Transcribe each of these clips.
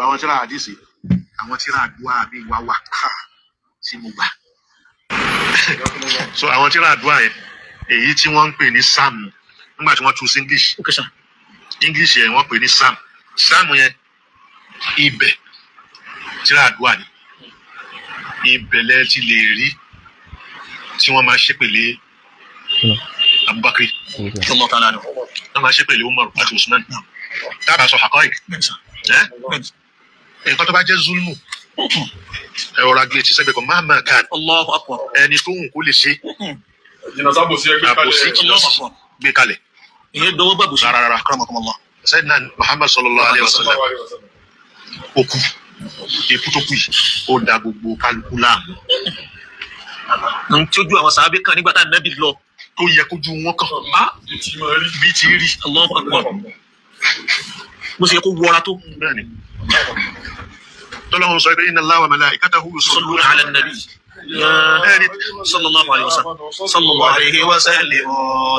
Gbogbo àwọn tíra àdìsí, àwọn tíra àdúrà mi wá wà tí mo gbà. So àwọn tíra àdúrà yẹn, èyí tí wọ́n ń pè ní sáàmù nígbà tí wọ́n tú sí English. Okay, sir. English yẹn wọ́n pè ní sáàmù. Sáàmù yẹn ibẹ̀ tíra àdúrà ni. Ibẹ̀ lẹ ti lè rí tí wọ́n máa ṣépèlé Abubakar. Allah ta'ala anhu. Wọ́n máa ṣépèlé Umar àti Usman. Tábà sọ àkọ́yì. Bẹ́ẹ̀ni sir. Ẹ́ Bẹ́ẹ̀ni. Nǹkan tó bá jẹ́ zulmu, ẹ rọra gbé etí sẹ́gbẹ̀ẹ́ kan máa máa kàn. Allahu akbar. Ẹni tó wù kó lè ṣe Jìnnà sábòsí ẹgbẹ́ àbòsí kalẹ̀. jìnnà Allahu sí akbar. gbé kalẹ̀. Ìyẹn dọwọ́ bá bùsùn. Rárá rárá. Akramakumullah. Sayyidina Muhammad sallallahu alayhi wa sallam ó kú. Ikú tó kú yìí ó da gbogbo kálukú láàmú. N tí ojú àwọn sàábé kan nígbà tá ànábì lọ. Tó yẹ kójú wọn kàn. Bí ti máa rí. Bí ti rí. Allahu akbar. Bó ṣe yẹ kó wọra tó. Bẹ́ẹ̀ni. Tọ́lọ́run sọ pé inna Allaha wa malaikatahu Sallu ala nabi. Ẹni Sallallahu alayhi wa sallam. Sallallahu alayhi wa sallam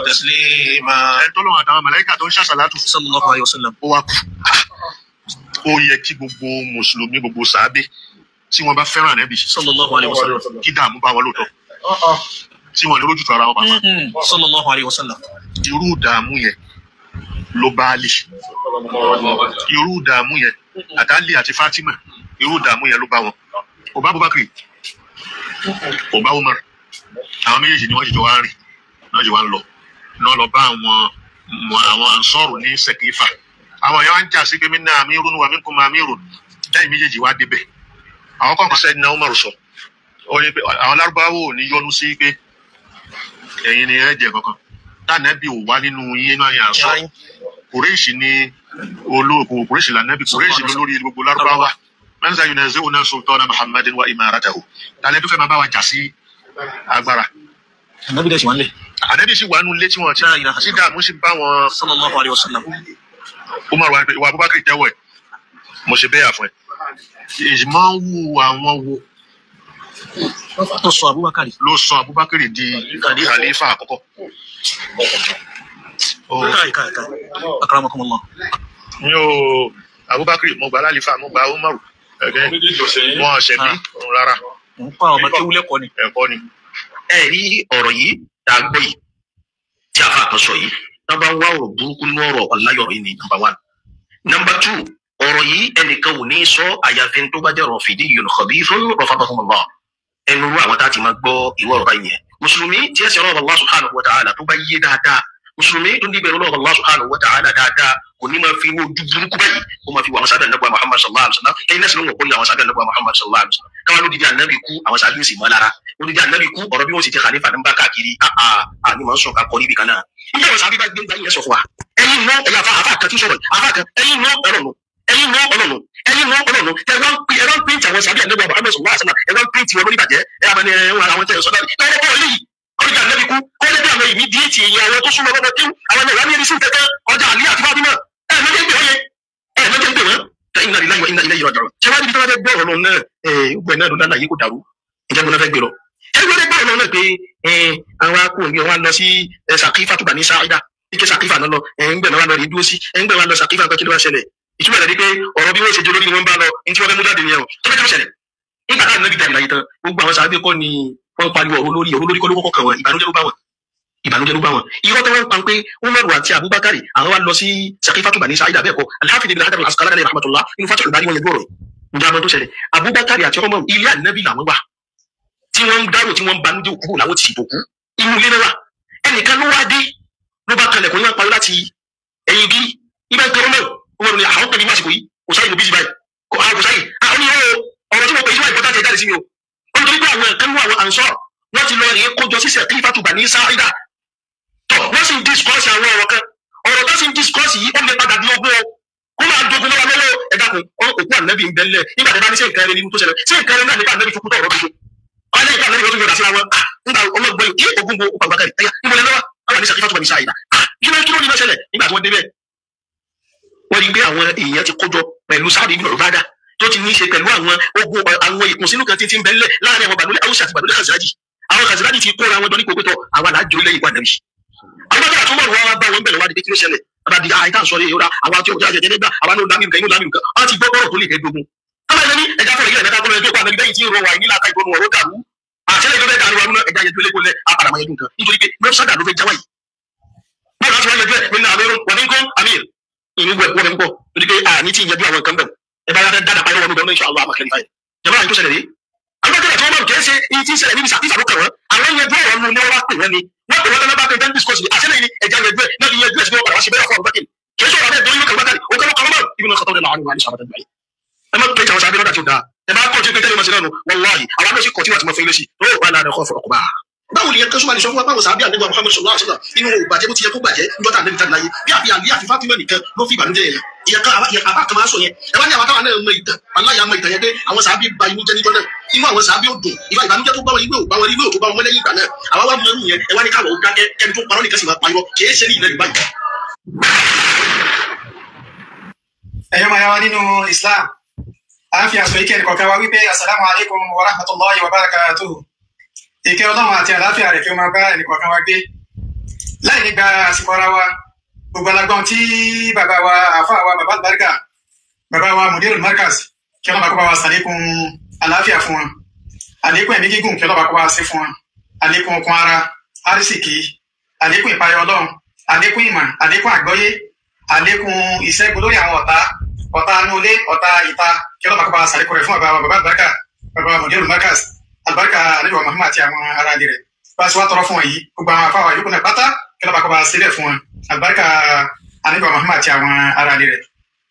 taslima. ẹni tọ́lọ́run àtàwọn màláíkà tó ń ṣàṣàlátù Sallallahu alayhi wa sallam. ó wá kú. Ó yẹ kí gbogbo mùsùlùmí gbogbo sàábé tí wọ́n bá fẹ́ràn Ànábì Sallallahu alayhi wa sallam. kí dààmú bá wọn lóòótọ́ tí wọ́n lè rójútu ara wọn pàápàá. Sallallahu alayhi wa sallam. Irú ìdààmú yẹn ló bá Álì. Irú ìdààmú yẹn àtàlì àti Fátímà, irú ìdààmú yẹn ló bá wọn. Kò bá Abubakar, kò bá Umar. Àwọn méjèèjì ni wọ́n jìjọ wá rìn, wọ́n jìjọ wá ń lọ. Náà lọ bá àwọn Ansọ́ọ̀rù ní Sẹ̀kífà. Àwọn èèyàn wá ń jà sí pé minna amirun wa minkum amirun. Lẹ́yìn méjèèjì wá débẹ̀. Àwọn kọ̀ọ̀kan sẹ́ni náà Umar sọ. Ó ní pé àwọn Lárúbáwò ò ní yọnu sí pé ẹ̀yin ni ẹ jẹ kankan. Tánẹ́bì ò wá nínú yín náà yẹn Ansọ́ọ̀rù. Kùrẹ́ṣì ni olóòkú Kùrẹ́ṣì lànàbì, Kùrẹ́ṣì lólórí gbogbo Lárúbáwá. Manza yunazi'una sultana Muhammadin wa imaratahu. Tàlẹ́ tó fẹ́ máa bá wa jà sí agbára. Ànábì dẹ̀ sì wá ń lẹ̀. Ànábì sì wà nínú ilé tí wọ́n ti La ilaha tí dààmú sì bá wọn. Sallallahu alayhi wa sallam. Umar wa pé ìwà Abubakar jẹ́wọ́ ẹ̀. Mo ṣe bẹ́yà fún ẹ. Ìmọ̀ ń wù àwọn wo Tó sọ Abubakar. ló sọ Abubakar di khalifa àkọ́kọ́. Ó Káì káì káì. Akramakumullah. mi ò Abubakar mo gba lálífà mo gba Umaru. Ẹ̀gẹ́ Méjèèjì ọ̀sẹ̀ yìí. wọn ṣẹ̀ mí rárá Ń kọ́ àwọn ọmọ kéwú lẹ́kọ̀ọ́ ni. ẹ̀kọ́ ni. Ẹ rí ọ̀rọ̀ yìí tá a gbọ́ yìí tí a fà kan sọ yìí, tá a bá ń wá ọ̀rọ̀ burúkú nínú ọ̀rọ̀ ọ̀láyọ̀rọ̀ yìí ni number one. Number two, ọ̀rọ̀ yìí ẹnìkan ò ní sọ àyàfi tó bá jẹ́ rafidiyyun khabithun rafadahumullah. Ẹnu rú àwọn tá a ti máa gbọ́ ìwọ ọ̀rọ̀ báyìí yẹn. Mùsùlùmí tí ẹ sọ̀rọ̀ Allah subhanahu wa ta'ala tó bá yé dáadáa, mùsùlùmí tó ní bẹ̀rù lọ́wọ́ Allah subhanahu wa ta'ala dáadáa kò ní máa fi wo ojú burúkú báyìí kó máa fi wo àwọn sábẹ́ ànábì Muhammad sallallahu alaihi wasallam. Ẹ̀yin náà sì ló ń wọ̀ kó ní àwọn sábẹ́ ànábì Muhammad sallallahu alaihi wasallam. Káwọn lódìdí ànábì kú àwọn sábẹ́ ó sì mọ́ lára. Lódìdí ànábì kú ọ̀rọ̀ bí wọ́n sì ti khalifa ní bá káàkiri àní máa ń sùn ká kọ́ níbi kan náà. Ilé ìwòsàn àbí bá gbé gbáyé yẹn sọ fún wa. Ẹ̀yin nù ẹ̀yà àfa àfa kan tí ń sọ̀rọ̀ yìí, àfa kan ẹ̀yin nù ọlọ́nu, ẹ̀yin nù ọlọ́nu, ẹ̀yin nù ọlọ́nu. Ẹ wá ń pín ẹ wá ń pín tí àwọn sábẹ́ ànábì Muhammad sallallahu alaihi wasallam, ẹ wá ń pín tí wọn lórí ìbàjẹ́, ẹ wá ní ẹ wọn àwọn tẹ̀ ẹ sọ náà. Lọ́wọ́ bọ́ọ̀ léyìí, ọjà ànábì kú, kọ́lé bí àwọn ìmídíétì ìyẹn àwọn tó súnmọ́ lọ́wọ́ kí àwọn ẹ̀rọ ní ẹni kẹ́kẹ́ ọjà àlí àti Fátímà. Ẹ lọ́jọ́ ń pè wọ́n yẹn, ẹ lọ́jọ́ ń pè wọ́n. Inna lillahi wa inna ilayhi raji'un. Ṣé wàá níbi tí wọ́n fẹ́ gbọ́ ọ̀rọ̀ náà? Ẹ gbọ́ náà ló lálàyé kò dàrú. Ǹjẹ́ mo náà fẹ́ gbé lọ? Ṣé wọ́n fẹ́ gbọ́ ọ̀rọ̀ náà pé àwọn akóhùn wọn lọ sí Sàkífà tó bà ní Sáídà? Ike Sàkífà náà lọ, ẹ̀ ń gbẹ̀ náà wà lọ rí dúró sí, ẹ̀ ń gbẹ̀ wà lọ Sàkífà pé kí ló wá ṣẹlẹ̀? Ìtumọ̀ rẹ̀ ni pé ọ̀rọ̀ bí wọ́n ṣe jẹ́ lórí ni wọ́n bá lọ, ní tí wọ́n fẹ́ mú jáde nìyẹn o. Tó fẹ́ kí ló ṣẹlẹ̀? Nígbà táwọn ẹbí dàbí láyé tán, gbogbo àwọn sàábé kọ́ ni wọ́n pariwo ọ̀rọ̀ lórí ọ̀rọ̀ lórí kọ́ ló kọ́kọ́ kàn wọ́n, ìbànújẹ́ ló bá wọn. Ìbànújẹ́ ló bá wọn. Irọ́ tó wọ́n pa pé Umaru àti Abubakar àwọn wa lọ sí Sàkífà tó bà ní Sáídà bẹ́ẹ̀ kọ́. Al-Hafiz Ibn Hajar al-Asqalani alayhi rahmatullah inú Fathul Bari wọn yẹn gbọ́rọ̀. Ǹjẹ́ àmọ́ tó ṣẹlẹ̀? Abubakar àti Umaru ilé ànábì làwọn wà. Tí wọ́n ń dárò tí wọ́n ń banújẹ́ òkú làwọn ti ṣìbò kú. Inú ilé náà wà. Ẹnìkan ló wá dé ló bá kalẹ̀kùn ní wọn parí láti ẹ̀yìn bí ibà ń pe Umaru. Umaru ni àwọn pẹ̀lú másìkò yìí kò sáyè mo bí sí báyìí. Kò àwọn kò sáyè. Àwọn ní ọ̀rọ̀ tí mo pè é sí wà ìbọ̀tà ti jáde sí mi o. Ó ní torí pé àwọn ẹ̀kan nínú àwọn Ansar wọ́n ti lọ rèé kójọ sí Sàkífà tó bà ní Sáídà. Tọ̀ wọ́n sì ń discourse àwọn ọ̀rọ̀ kan. Ọ̀rọ̀ tó sì ń discourse yìí ó lè padà di ogún o. Kó máa dogun lọ́wọ́ lọ́wọ́ ẹ dákun òkú ànábì ń bẹ́lẹ̀ nígbà tí a bá ní sí nǹkan rẹ nínú tó ṣẹlẹ̀ sí nǹkan rẹ náà nípa ànábì tó kú tó ọ̀rọ̀ tuntun. Ọ̀lẹ́ ìgbà ànábì tó yọ̀dà síra wọn. Nígbà ọlọ́gbọ́n yìí ogun bo òkú Abubakar ẹ̀yà níbo lẹ lọ́wọ́ àwọn àmì Sàkífà tó bà ní Sáídà. Kí ló kí ló ní bá ṣẹlẹ̀ nígbà tí wọ́n débẹ̀? Wọ́n rí pé àwọn èèyàn ti kójọ pẹ̀lú Sa'd ibn Ubadah tó ti ní í ṣe pẹ̀lú àwọn ogun àwọn ìkùnsínú kan tí ti ń bẹ́lẹ̀ láàrin àwọn Banu Awsi àti Banu Khazraji. Àwọn Khazraji ti kóra wọn jọ ní kókótọ́ àwọn àlàjò lẹ́yìn ìwà ànábì. Àwọn bàbá àtúmọ̀ wá bá wọn bẹ̀rẹ̀ wá di pé kí ló ṣẹlẹ̀. Bàbá di àìtá sọ yìí ó dá àwọn àti òjá àjẹjẹ nígbà àwọn náà lámìrì kan inú lámìrì kan á ti gbọ́ ọ̀rọ̀ tó lè fẹ́ gbógun. Táwọn ẹni ẹja fọ̀rọ̀ yìí ẹ̀mẹ́ta gbọ́dọ̀ ẹjọ́ pa àmì bẹ́yìn tí ń rọ wà ní làákà ìgbónú ọ̀rọ̀ dàrú. Àṣẹlẹ̀ tó fẹ́ dàrú wa ẹja yẹjú eléko lẹ apàdà máa yẹjú nǹkan nítorí pé mẹ́fṣádà ló fẹ́ jáwá yìí. Báwo láti wá yẹjú ẹ̀ nínú àmì wà ní kún àmì ìlú wẹ̀ wọ́n púpọ̀ torí pé àní tí ìyẹjú àwọn nǹkan bẹ̀. Ẹ bá yá fẹ́ dáadáa pariwo wọnú bẹ̀rù insha Allah àmà kẹrìfà yìí. Jàmbá yìí tó ṣẹlẹ̀ rí. Àwọn akẹ́kọ̀ọ́ tí wọ́n máa ń kẹ́ ṣe iye tí ń ṣẹlẹ̀ níbi sàkíyà ló kàn wọ́n. Àwọn yẹn ọ̀rọ̀ nu ni wọ́n wá pè wọ́n ni. Wọ́n pè wọ́n tán bá pè tán discourse ni. Àṣẹlẹ̀ yìí ni ẹja yẹn ẹ̀ náà yẹn ẹ̀ sí wọ́n padà wá sí bẹ́ẹ̀ fún Abubakar. Kì í sọ̀rọ̀ abẹ́ ìdóyún kan Abubakar. Òun kọ́ ló ibùdó kọ́tọ́ làwọn àwọn àníṣe àbàtà yìí. Ẹ má pè tàwọn sábẹ́ lọ́dà tí ó dáa. Ẹ bá kọ́ tí ó pé tẹ́lẹ̀ mọ̀ sí náà nù. Wàláhì àwọn àmọ́ sí kọ̀ tí wọ́n ti mọ̀ fún ilé sí. Ó wà láàrin ọkọ̀ ọkọ̀ bá. Báwo ni ẹ̀kan sọ́mà lè sọ fún wa báwo sàbí àdéhùn Muhammad sallallahu alaihi wasallam inú ò bàjẹ́ bó ti yẹ kó bàjẹ́ níjọ́ tá àdéhùn tàbí láyé bí àfi àlí àfi Fatima nìkan ló fi ìbànújẹ́ yẹn ìyẹn kan àbá kan máa sọ yẹn ẹ bá ní àwọn táwọn náà mọ ìtàn aláya mọ ìtàn yẹn pé àwọn sàbí ba inú jẹ́ níjọ́ náà inú àwọn sàbí ò dùn ìwà ìbànújẹ́ tó bá wọn ìwé ò bá wọn ìwé ò tó bá wọn lẹ́yìn ìgbà náà àwa wá mọ irú yẹn ẹ wá ní káwọn ó dákẹ́ kẹ́ni tó parọ́ nìkan sì máa pariwo kì í ṣe ní ilẹ̀ Yorùbá yìí. Ẹ̀yọ́ máa yá wa nínú Islam, a ń fi àṣọ ìkẹ́ ẹnìkọ̀ọ̀kan wa wípé assalamu alaikum wa rahmatullahi wa barakatuhu. Ìkẹ́ Ọlọ́run àti àlàáfíà rẹ̀ kí ó máa bá ẹnìkọ̀ọ̀kan wa gbé. Láì ní gba àsìkò ara wa, gbogbo alágbọ́n tí bàbá wa àfáà wa bàbá àlùbáríkà, bàbá wa Mudirul Markaz, kí Ọlọ́run bá kó bá wa ṣàlékún àlàáfíà fún wọn, àlékún ẹ̀mí gígùn kí Ọlọ́run bá kó bá wa ṣe fún wọn, àlékún okun ara, àrísìkí, àlékún ìpayọ Ọlọ́run, àlékún ìmọ̀, àlékún àgbọ́yé, àlékún ìṣẹ́gun lórí àwọn ọ̀tá, ọ̀tá inú ilé, ọ̀tá ìta, kí Ọlọ́run bá kó bá wa ṣàlékún rẹ̀ fún bàbá wa bàbá àlùbáríkà, bàbá wa Mudirul Markaz, àlùbáríkà ànábì wa Muhammad àti àwọn ará ilé rẹ̀. Bá a ṣe wá tọrọ fún wọn yìí, gbogbo àwọn afáwà yòókù náà pátá kí Ọlọ́run bá kó bá wa sílẹ̀ fún wọn, àlùbáríkà ànábì wa Muhammad àti àwọn ará ilé rẹ̀.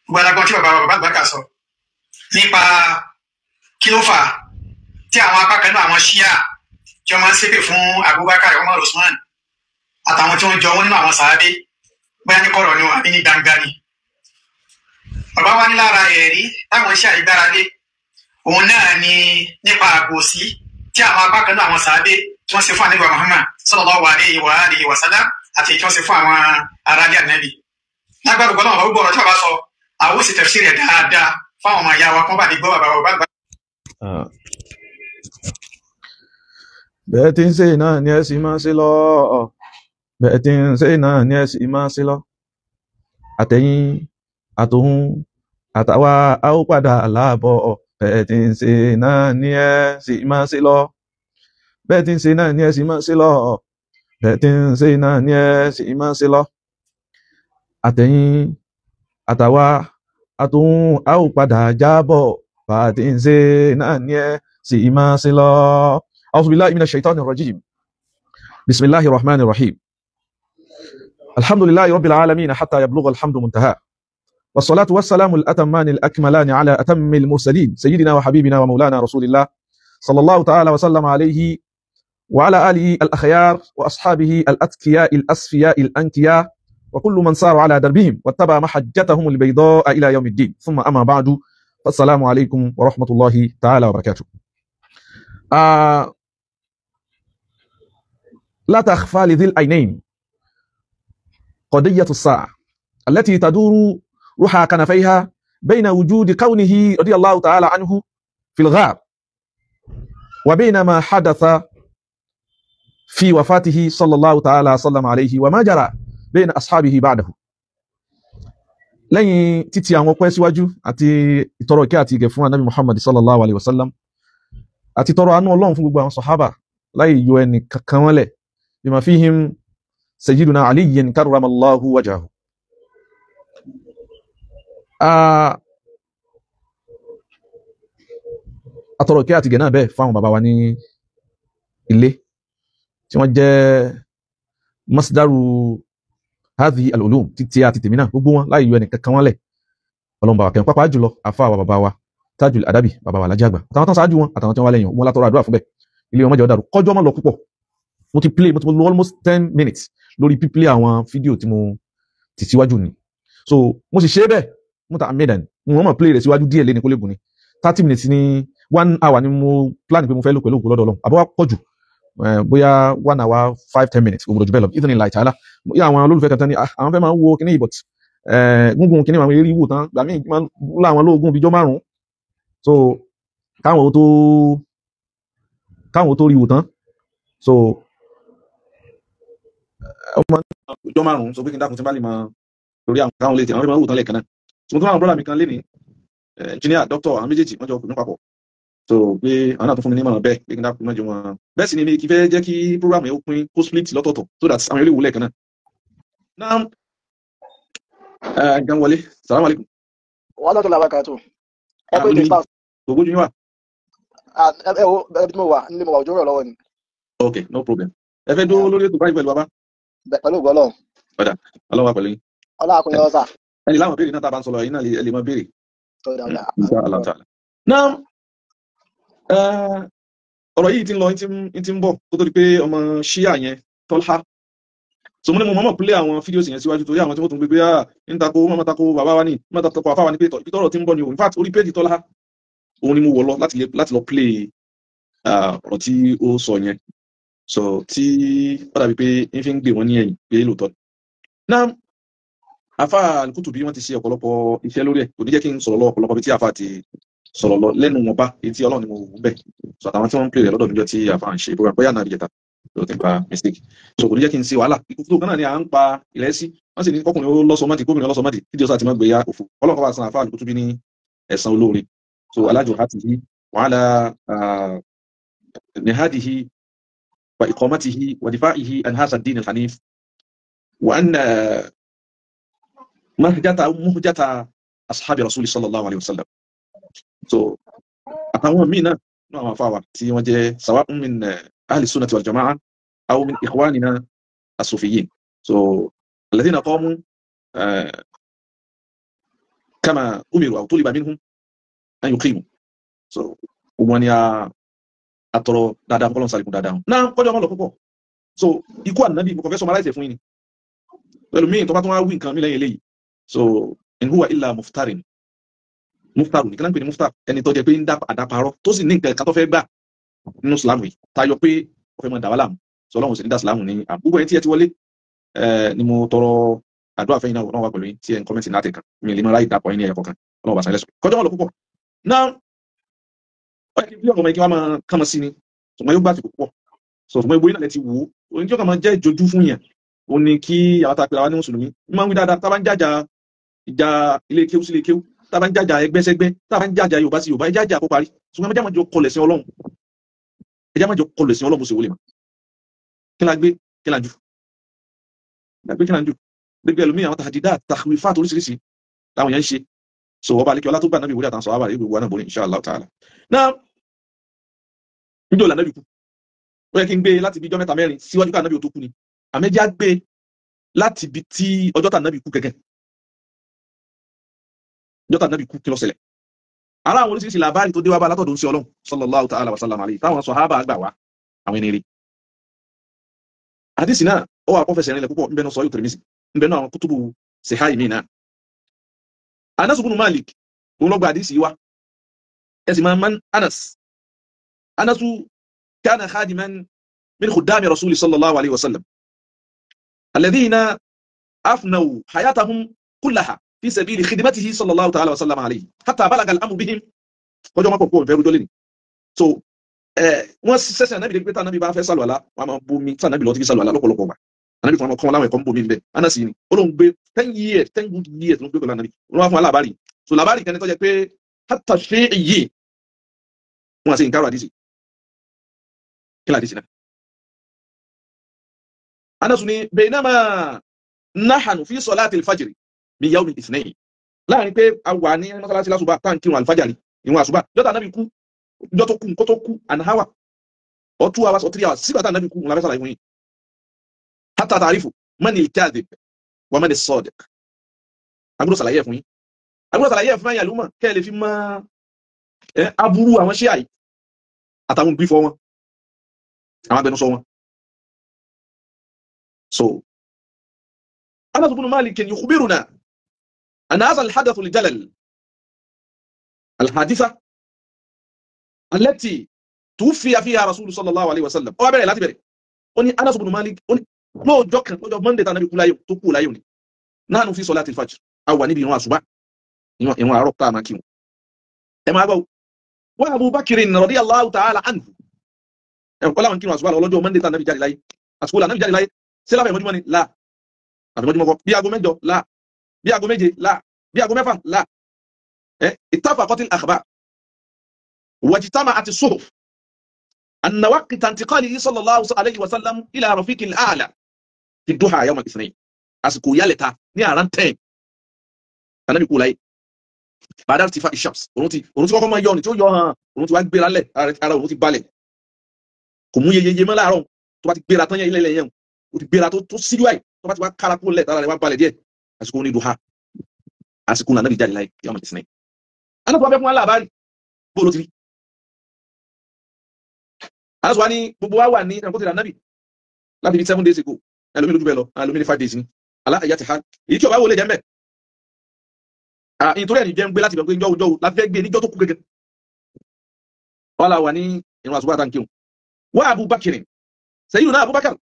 Gbogbo alágbọ́n tí bàbá wa bàbá àlùbáríkà sọ nípa kí ló fà tí àwọn apá kan náà àwọn ṣíà tí wọ́n máa ń ṣépè fún Abubakar, Umar, Usman àtàwọn tí wọ́n jọ wọ́n nínú àwọn sàábé, bóyá ní kọ̀rọ̀ ni àbí ní gbangba ni. Bàbá wa ní lára ẹ̀rí táwọn ṣíà yìí gbára lé òun náà ni nípa àbòsí tí àwọn apá kan náà àwọn sàábé tí wọ́n ṣe fún ànábì wa Muhammad sallallahu alaihi wa alihi wa sallam àti tí wọ́n ṣe fún àwọn aráàlú ànábì. Lágbàdo gbọ́dọ̀ bàbá gbọ́dọ̀ tí bàbá sọ àwọn ó sì tafsir rẹ̀ dáadáa fáwọn ọmọ ìyá wa kán bá lè gbọ́ bàbá wa bá. Bẹ́ẹ̀ tí ń ṣe náà ni ẹ sì máa ṣe lọ, bẹ́ẹ̀ tí ń ṣe náà ni ẹ sì máa ṣe lọ, àtẹ̀yìn àtòhun àtàwa a ó padà láàbọ̀, bẹ́ẹ̀ tí ń ṣe náà ni ẹ sì máa ṣe lọ, bẹ́ẹ̀ tí ń ṣe náà ni ẹ sì máa ṣe lọ, bẹ́ẹ̀ tí ń ṣe náà ni ẹ sì máa ṣe lọ, àtẹ̀yìn àtàwa àtòhun a ó padà jábọ̀, bẹ́ẹ̀ tí ń ṣe náà ni ẹ sì máa ṣe lọ. أعوذ بالله من الشيطان الرجيم. بسم الله الرحمن الرحيم. الحمد لله رب العالمين حتى يبلغ الحمد منتهى، والصلاة والسلام الأتمان الأكملان على أتم المرسلين سيدنا وحبيبنا ومولانا رسول الله صلى الله تعالى وسلم عليه وعلى آله الأخيار وأصحابه الأتقياء الأصفياء الأنكياء وكل من سار على دربهم واتبع محجتهم البيضاء إلى يوم الدين. ثم أما بعد، فالسلام عليكم ورحمة الله تعالى وبركاته. لا تخفى لذي العينين قضية الساعة التي تدور رحى كنفيها بين وجود كونه رضي الله تعالى عنه في الغار وبين ما حدث في وفاته صلى الله تعالى وسلم عليه وما جرى بين أصحابه بعده. Lẹ́yìn títí àwọn ọpẹ́ síwájú àti ìtọrọ ìkẹ́ àti ìgẹ̀ fún Ànábì Muhammad sallallahu alayhi wa sallam àti tọrọ àánú Ọlọ́run fún gbogbo àwọn sọ̀hábà láì yọ ẹni kankan wọ́n lẹ̀, bima fihim sayyiduna Aliyyin karramallahu wajahu. Àtọrọ ìkẹ́ àti ìgẹ̀ náà bẹ́ẹ̀ fáwọn bàbá wa ní ilé tí wọ́n jẹ́ masdaru hadhi al-ulum títí àti tèmi náà, gbogbo wọn láì yọ ẹni kankan wọ́n lẹ̀. Ọlọ́run bàbá kẹrin pápá jùlọ àfa wa bàbá wa Tajul Adabi bàbá wa Alhaji Àgbà àtàwọn tán ṣáájú wọn àtàwọn tí wọn wá lẹ́yìn wọn látọrọ àdúrà fún bẹ́ẹ̀. Ilé wọn mọjọ dàrú kọjọ mọ lọ púpọ̀. Mo ti play, mo ti lo almost 10 minutes lórí píplay àwọn fídíò tí mo ti síwájú ni, so mo sì ṣe bẹ́ẹ̀ mo ta amẹ́dàn mo mọ̀ play rẹ̀ síwájú díẹ̀ lé ní kó lè gùn ni 30 minutes ní 1 hour ni mo plan pé mo fẹ́ lò pẹ̀lú òkú lọ́dọ̀ Ọlọ́run àbọ̀wá pọ̀ jù bóyá 1 hour 5-10 minutes kò gbọdọ̀ jù bẹ́ẹ̀ lọ ìdíni láì tààlà. Yá àwọn olólùfẹ́ kan tán ni àwọn fẹ́ máa ń wo kíní but gúngún kíní àwọn eré wò tán gbà míì máa ń láwọn lóògùn bíjọ́ márùn-ún, so káwọn tó rí wò tán, so ọmọ ọjọ́ márùn-ún sọ pé kí n dákun tí n bá lè máa Torí àwọn káwọn lè tẹ àwọn ìmọ̀ wò tán lẹ́ẹ̀kan náà. Mo tún àwọn brọ́dà mi kan lé ní engineer, doctor, àwọn méjèèjì wọ́n jọ kù ní papọ̀. So pé àwọn náà tún fún mi ní ìmọ̀ràn bẹ́ẹ̀ pé kí n dákun mọ́jọ wọn. Bẹ́ẹ̀ sì ni mi kì í fẹ́ jẹ́ kí program yẹn ó pín kó split lọ́tọ̀ọ̀tọ̀ so that àwọn ilé ìwúlẹ̀ kan náà. Náà nǹkan wọlé. Salaam alaikum. Wà lọ́tọ̀ làwọn kan tó. Ẹ pé ní spouse. Ògbójú yín wà. Ẹ wo ẹbí tí mo wà nílé mo wà òjò rọ̀ lọ́wọ́ ni. Ok, no problem. Ẹ fẹ́ dúró lórí ètò báyìí pẹ̀lú bàbá. Pẹ̀lú ògo Ọlọ́run. Ọ̀dà, Ọlọ́run wà pẹ̀lú yín. Ọlọ́run àkúnyẹ ọ̀sà. Ẹni láwọn béèrè náà tá a bá ń sọ̀rọ̀ yín náà lè máa béèrè. Insha Allah ta'ala. Náà ọ̀rọ̀ yìí ti ń lọ ti ń bọ̀ kó tó di pé ọmọ ṣíà yẹn Tọ́lá. So mo ní mo mọ̀mọ́ pílé àwọn fídíò yẹn síwájú torí àwọn tí wọ́n tún gbé pé ń tako mọ́mọ́ tako bàbá wa ní mọ́mọ́ tako àfáwa ní pé ibi tọ́rọ̀ ti ń bọ̀ ni o. In fact orí péjì Tọ́lá òun ni mo wọ̀ lọ láti lọ play ọ̀rọ̀ tí ó sọ yẹn. So tí ó dàbí pé ń fi ń gbé wọn ní ẹ̀yìn pé lóòótọ́. Náà afa Al-Kutubi wọ́n ti ṣe ọ̀pọ̀lọpọ̀ iṣẹ́ lórí ẹ̀, kò ní jẹ́ kí n sọ̀rọ̀ lọ ọ̀pọ̀lọpọ̀ bí tí afa ti sọ̀rọ̀ lọ lẹ́nu wọn bá èyí tí Ọlọ́run ni mo wù bẹ́ẹ̀. So àtàwọn tí wọ́n ń play rẹ̀ lọ́dọ̀ níjọ́ tí afa ń ṣe program bóyá náà àbíjẹta ló ti gba mistake. So kò ní jẹ́ kí n ṣe wàhálà. Ikú tó kan náà ni à ń pa ilẹ̀ sí, wọ́n sì ní kọkùnrin ó lọ́sọmọ́dì kóbìnrin lọ́sọmọ́dì kídi ọ̀sán àti mọ́ gbéya òfò. Ọlọ́run kọ́ bá san afa Al-Kutubi ní ẹ̀san olóore. So alájò hatihi wàhálà nihadihi wa iqamatihi wa difa'ihi an hadha ad-din al-hanif wa an muhjata ashabi rasuli sallallahu alayhi wa sallam. So àtàwọn míì náà ní àwọn afáwà tí wọ́n jẹ́ sawa'un min ahli sunnati wal jama'a aw min ikhwanina as-sufiyyin. So alladhina qamu kama umiru aw tuliba minhum an yuqimu. So gbogbo ni a tọrọ dáadáa fún Ọlọ́run sàlékún dáadáa náà kọjọ ọmọ lọ púpọ̀. So ikú ànábì mo kàn fẹ́ summarize fún yín ni pẹ̀lú míì tó bá tún wá wí nǹkan mi lẹ́yìn eléyìí. So in huwa illa muftarin, muftaru ní kí náà ń pè ní muftar, ẹni tó jẹ́ pé ń dá àdáparọ́ tó sì ní nǹkan kan tó fẹ́ gbà nínú sùlámù yìí tayọ pé ó fẹ́ máa dà wá láàmú. So Ọlọ́run sì ní dá sùlámù ní àbúgbò ẹni tí ẹ ti wọlé ni mo tọrọ àdúrà fẹ́yìn náà wà pẹ̀lú yín tí ẹ ń kọ́mẹ́ntì láti kan mi lè máa ráyè dàpọ̀ yín ní ẹ̀kọ́ kan. Ọlọ́run bá san lẹ́san kọjọ́ wọn lọ púpọ̀ náà. Ó yẹ kí bí ọmọ yìí kí wọ́n máa kán mọ́ sí ni, ṣùgbọ́n yóò gbà àsìkò púpọ̀. So ṣùgbọ́n ibo yìí náà lẹ ti wò ó, ohun tí ó kàn máa jẹ́ ìjojú fún yẹn ó ní kí àwọn tá a pera wa ní mùsùlùmí máa ń wí dáadáa tá a bá ń jàjà ìjà ilé kéwú sí ilé kéwú, tá a bá ń jàjà ẹgbẹ́sẹ́gbẹ́, tá a bá ń jàjà Yorùbá sí Yorùbá, ẹ jàjà kó parí. Ṣùgbọ́n ẹ má jọ kọlẹ̀ sí Ọlọ́run, ẹ má jọ kọlẹ̀ sí Ọlọ́run bó ṣe wọlé mọ́. Kí la gbé kí la jù, la gbé kí la jù gbégbé ẹlòmíì àwọn tàdídà tàwífà oríṣiríṣi táwọn yẹn ń ṣe. So ọba aleke ọlá tó gbà nábì wọlé àtàwọn sọ̀rọ̀ àbàrẹ̀ gbogbo náà borí insha Allah ta'ala. Náà níjọ́ là nábì kú, ó yẹ kí n gbé láti bí ijọ́ mẹ́ta mẹ́rin síwájú ká nábì ó tó kú ni, àmẹ́jẹ́ á gbé láti bí tí ọjọ́ tá nábì kú gẹ́gẹ́, ọjọ́ tá nábì kú kí ló ṣẹlẹ̀. Ara àwọn oríṣiríṣi làbárì tó dé wá bá látọ̀dọ̀ ń ṣe Ọlọ́run sallallahu ta'ala wa sallam alayhi táwọn sàhábà gbà wá àwọn ẹni rí. Àdìsí náà ó wà kọ́fẹsẹ̀ rinlẹ̀ púpọ̀ nbẹ́nu sọ yóò Tirmidhi nbẹ́nu àwọn kútùbù sèháì mí náà. Anas ibn Malik òun ló gba àdìsí wa, ẹ sì máa man Anas. Anasu kana khadiman min khuddami rasuli sallallahu alayhi wa sallam alladhina afnaw hayatahum kullaha fi sabili khidmatihi sallallahu ta'ala wa sallam alayhi hatta balaga al-amru bihim. Kọjọ́ wọn pọ̀ pọ̀ ìfẹ́ rújọ́ lẹ́ni. So wọ́n sẹ́sẹ̀ ànábì pé tànábì bá fẹ́ sàlùwàlá wọn máa bomi tànábì lọ́ọ́ ti fi sàlùwàlá lọ́pọ̀lọpọ̀ gbà. Ànábì fún wọn kọ́ wọn láwọn ẹ̀kọ́ ń bomi bẹ́ẹ̀. Anasi ni ó ló ń gbé 10 years, 10 good years ló ń gbé pẹ̀lú ànábì. Wọ́n wá fún aláàbárì. So làbárì kan ní tó jẹ́ pé hatta ṣe èyí wọn àti nǹkan àdìsí. Kí làdìsí náà? Anasu ni bainama nahanu fi salati al-fajri min yawmi al-ithnayn. Láàrin pé a wà ní mọ́sálásí lásùbà tá à ń kírun àlùfájàrí ìwọ̀n àsùbà jọ́tà ànábì kú jọ́ tó kú nǹkan tó kú an hour or 2 hours or 3 hours sígbà tá ànábì kú ńlá fẹ́ sàlàyé fún yín. Hatta ta'rifu man al-kadhib wa man as-sadiq. Agbọ́dọ̀ sàlàyé ẹ̀ fún yín. Agbọ́dọ̀ sàlàyé ẹ̀ fún ẹ̀yà lúmọ̀ kẹ́ ẹ lè fi mọ aburú àwọn ṣíà yìí àtàwọn gbífọ́ wọn àwọn agbẹnusọ wọn. So Anas ibn Malik yukhbiruna anna hadha al-hadath al-jalal al-haditha allati tuwuffiya fiha rasulu sallallahu alayhi wa sallam. Ó wá bẹ̀rẹ̀ láti bẹ̀rẹ̀. Ó ní Anas ibn Malik ó ní lóòjọ́ kan lọ́jọ́ Monday tá nàbí kú láyé tó kú láyé òní. Nahnu fi salati al-fajr. A wà níbi ìrun àsùbá ìrun àárọ̀ tá a máa kírun. Ẹ máa gbọ́ wa Abu Bakr radiyallahu ta'ala anhu. Ẹ kọ́ láwọn kírun àsùbá lọ́jọ́ Monday tá nàbí jáde láyé. Àsùkò là nàbí jáde láyé. Ṣé láfẹ̀ẹ́ mọ́júmọ́ ni? Là. Àfẹ̀mọ́júmọ́ kọ́. Bí aago 8 là. Bí aago 7 là, bí aago 6 là. Ittafaqatil akhbar wajtama'at as-suhuf anna waqta intiqalihi sallallahu alayhi wa sallam ila rafiqil a'la fi duha yawm al-ithnayn. Àsìkò yálẹ̀ta ní around 10 Ànábì kú láyé. Bàdá ti fa ìṣàps, òun ti kọ́kọ́ máa yọ ni tí ó yọ hàn, òun ti wá gbéra lẹ̀, ara òun ti balẹ̀. Kò mú yeyeye mọ́ láàárọ̀, tó bá ti gbéra tán yẹn ilé ilẹ̀ yẹn, ó ti gbéra tó síjú àì, tó bá ti wá kára kó lẹ̀, tára rẹ̀ wá balẹ̀ díẹ̀. Àsìkò ní duha, àsìkò Ànábì jáde láyé yawm al-ithnayn. Ànábì wá fẹ́ fún wa láàbárì, bó ló ti rí. Ànábì wá ní gbogbo wa wà ní ẹ̀kọ́ ti rà Ànábì láti fi 7 days ago, ẹlòmí lójú bẹ́ẹ̀ lọ, ẹlòmí ní 5 days ni. Alá ẹ̀yà ti ha, èyí tí ọba wo lè jẹ́ mbẹ́. Nítorí ẹni jẹ́ ń gbé láti bẹ̀ pé njọ́ njọ́ la fẹ́ gbé níjọ́ tó kú gẹ́gẹ́. Wọ́n la wà ní ìrun àsùbá àtàǹkì. Wá Abubakar, Sayyiduna Abubakar,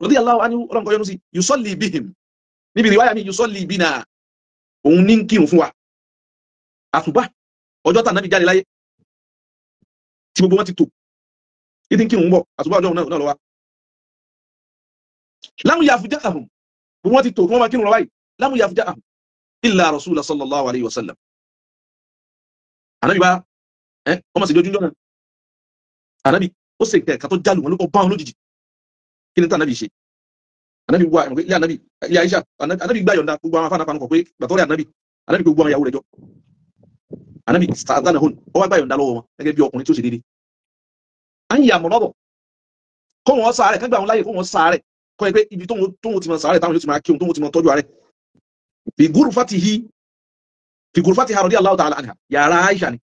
radiyallahu anhu, ọlọ́run kó yọ́nú sí, yusalli bihim. Níbi ìwáyà mi, yusalli bina. Òun ní ń kírun fún wa. Àsùbá, ọjọ́ tá Ànábì jáde láyé, tí gbogbo wọn ti tò. Ìdí ń kírun ń bọ̀, àsùbá ọjọ́ náà lọ wá. Lam yafja'ahum. Gbogbo wọn ti tò, wọ́n máa kírun lọ báyìí. Lam yafja'ahum illa rasulullah sallallahu alayhi wa sallam. Ànábì bá ọmọ sì lójú jọ́nà. Ànábì ó sì kẹ̀kẹ́ tó jálù wọn ló bá wọn lójijì. Kí ni tá Ànábì ṣe? Ànábì wá ilé Ànábì, ilé Aisha, Ànábì gbà yọ̀ǹda gbogbo àwọn afáàná panukọ̀ pé gbàtọ́rẹ̀ Ànábì, Ànábì gbogbo àwọn ìyàwó rẹ̀ jọ. Ànábì sàdánà hòn, ó wá gbà yọ̀ǹda lọ́wọ́ wọn gẹ́gẹ́ bí ọkùnrin tí ó ṣe déédéé. À ń yà mọ̀ lọ́bọ̀, kó wọn sàárẹ̀, kán gbà wọn láyè kó wọn sàárẹ̀, kọ́ ẹ pé ibi tóun ti mọ sàárẹ̀ táwọn yóò ti máa kí òun, tóun ti mọ tọ́jú àárẹ̀. Fi gurfatihi, fi gurfatiha radiyallahu ta'ala anha, yàrá Aisha ni.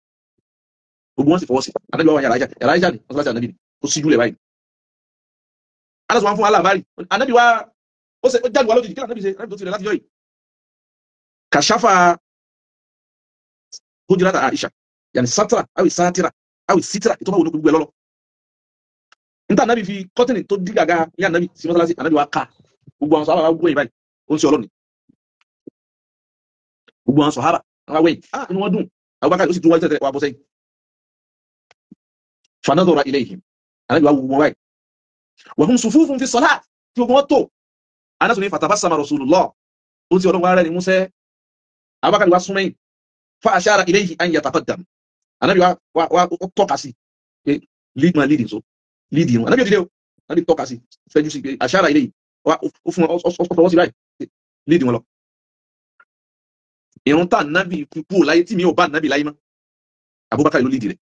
Gbogbo wọn sì fọwọ́ sí. Ànábì wà yàrá Aisha, yàrá Aisha ni, mọ́sálásí Ànábì ni, ó síjú lẹ̀ báyìí. Ànábì wá fún aláàbárì, Ànábì wá, ó ṣe, ó jáde wá lójijì, kí Ànábì ṣe, Ànábì tó ti rẹ̀ láti yọ yìí. Kàṣáfà hujrata Aisha, yàní sátira, awi sátira, awi sítira, ìtọ́ bá wọnú gbogbo ẹ̀ lọ́lọ́. Níta Ànábì fi kọ́tìnì tó dí gàgà ní Ànábì sí mọ́sálásí, Ànábì wá ká. Gbogbo àwọn sọ̀rọ̀ àwọn gbóyè báyìí, ó ń ṣe ọlọ́ni. Gbogbo àwọn sọ̀hábà, àwọn awẹ́yìn, inú wọn dùn. Abubakar ó sì tún wájú tẹ̀tẹ̀ wà bọ́ sẹ́yìn. Fanadhara ilayhim, Ànábì wá wù wọn báyìí. Wa hum sufufun fi salat, tí gbogbo wọn tò. Ànábì ní fatabassama Rasulullah, ó ti ọlọ́run wá rẹ̀ ní Músẹ́. Abubakar wá súnmẹ́yìn, fa ashara ilayhi an yataqaddam. Ànábì wá tọ́ka sí pé lead man leading so lead irun. Ànábì òdìdé o, Ànábì tọ́ka sí, fẹ́jú sí pé ashara ilayhi, ó fún ọ fọwọ́ sí báyìí, lead wọn lọ. Ìrun tá Ànábì kú láyé tí mi ò bá Ànábì láyé mọ́, Abubakar ló lead rẹ̀.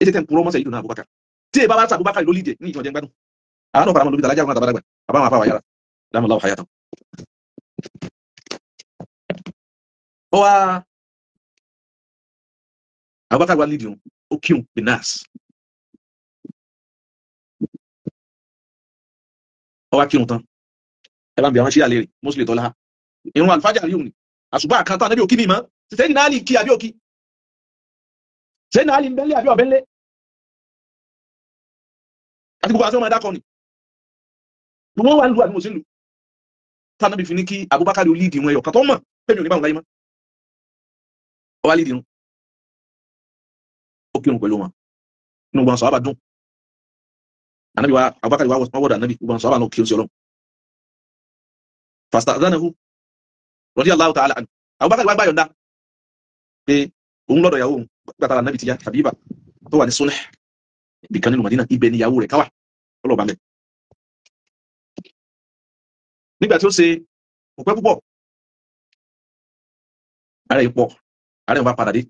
Ètè tẹ̀ ń purọ́ mọ́sẹ̀ yìí dùn náà Abubakar. Tí èbá bá sá Abubakar ló lead rẹ̀ ní ìjọ jẹ́ gbádùn. Àwọn náà fara mọ́ lóbi tàlájà àwọn àtàbàdàgbà, àbáwọn afáwà yára, lámàláwà hayatan. Ó wá Abubakar wá lead irun, ó kírun binas. Ó wá kírun tán. Ẹ bá ń bi àwọn ṣíà léèrè, Mùsùlùmí tọ́lá. Ìrun àlùfájà rí òun ni. Àṣùbà kan tán Ànábì òkí mi mọ́. Sẹ́yìn náà lè kí àbí òkí. Sẹ́yìn náà lè ń bẹ́lẹ̀ àbí ọ̀bẹ́lẹ̀. Àti gbogbo àti ọmọ ẹ̀dá kan ni. Gbogbo wa ń lu àbí mo sì ń lu. Tànàbí fi ní kí Abubakar ó líìdì ìrun ẹyọ kan tó mọ̀ pé mi ò ní bá wọn láyé mọ́. Ó wá líìdì ìrun. Ó kírun pẹ̀lú wọn. Inú gbogbo àwọn sàhábà dùn. Ànábì wa Abubakar wa wọ́n wọ́dà Ànábì gbogbo àwọn sàhábà náà kírun sí Ọlọ́run. Fasta'dhanahu radiyallahu ta'ala anhu. Abubakar wa gbà yọ̀ǹda pé òun lọ́dọ̀ ìyàwó òun gbàtàrà Ànábì ti yá Habiba tó wà ní Sunnah ibìkan nínú Madina, ibẹ̀ ni ìyàwó rẹ̀ káwà ọlọ́ọ̀bá mẹ́. Nígbà tí ó ṣe kò pẹ́ púpọ̀, ààrẹ ipò ààrẹ ìwà padà dé.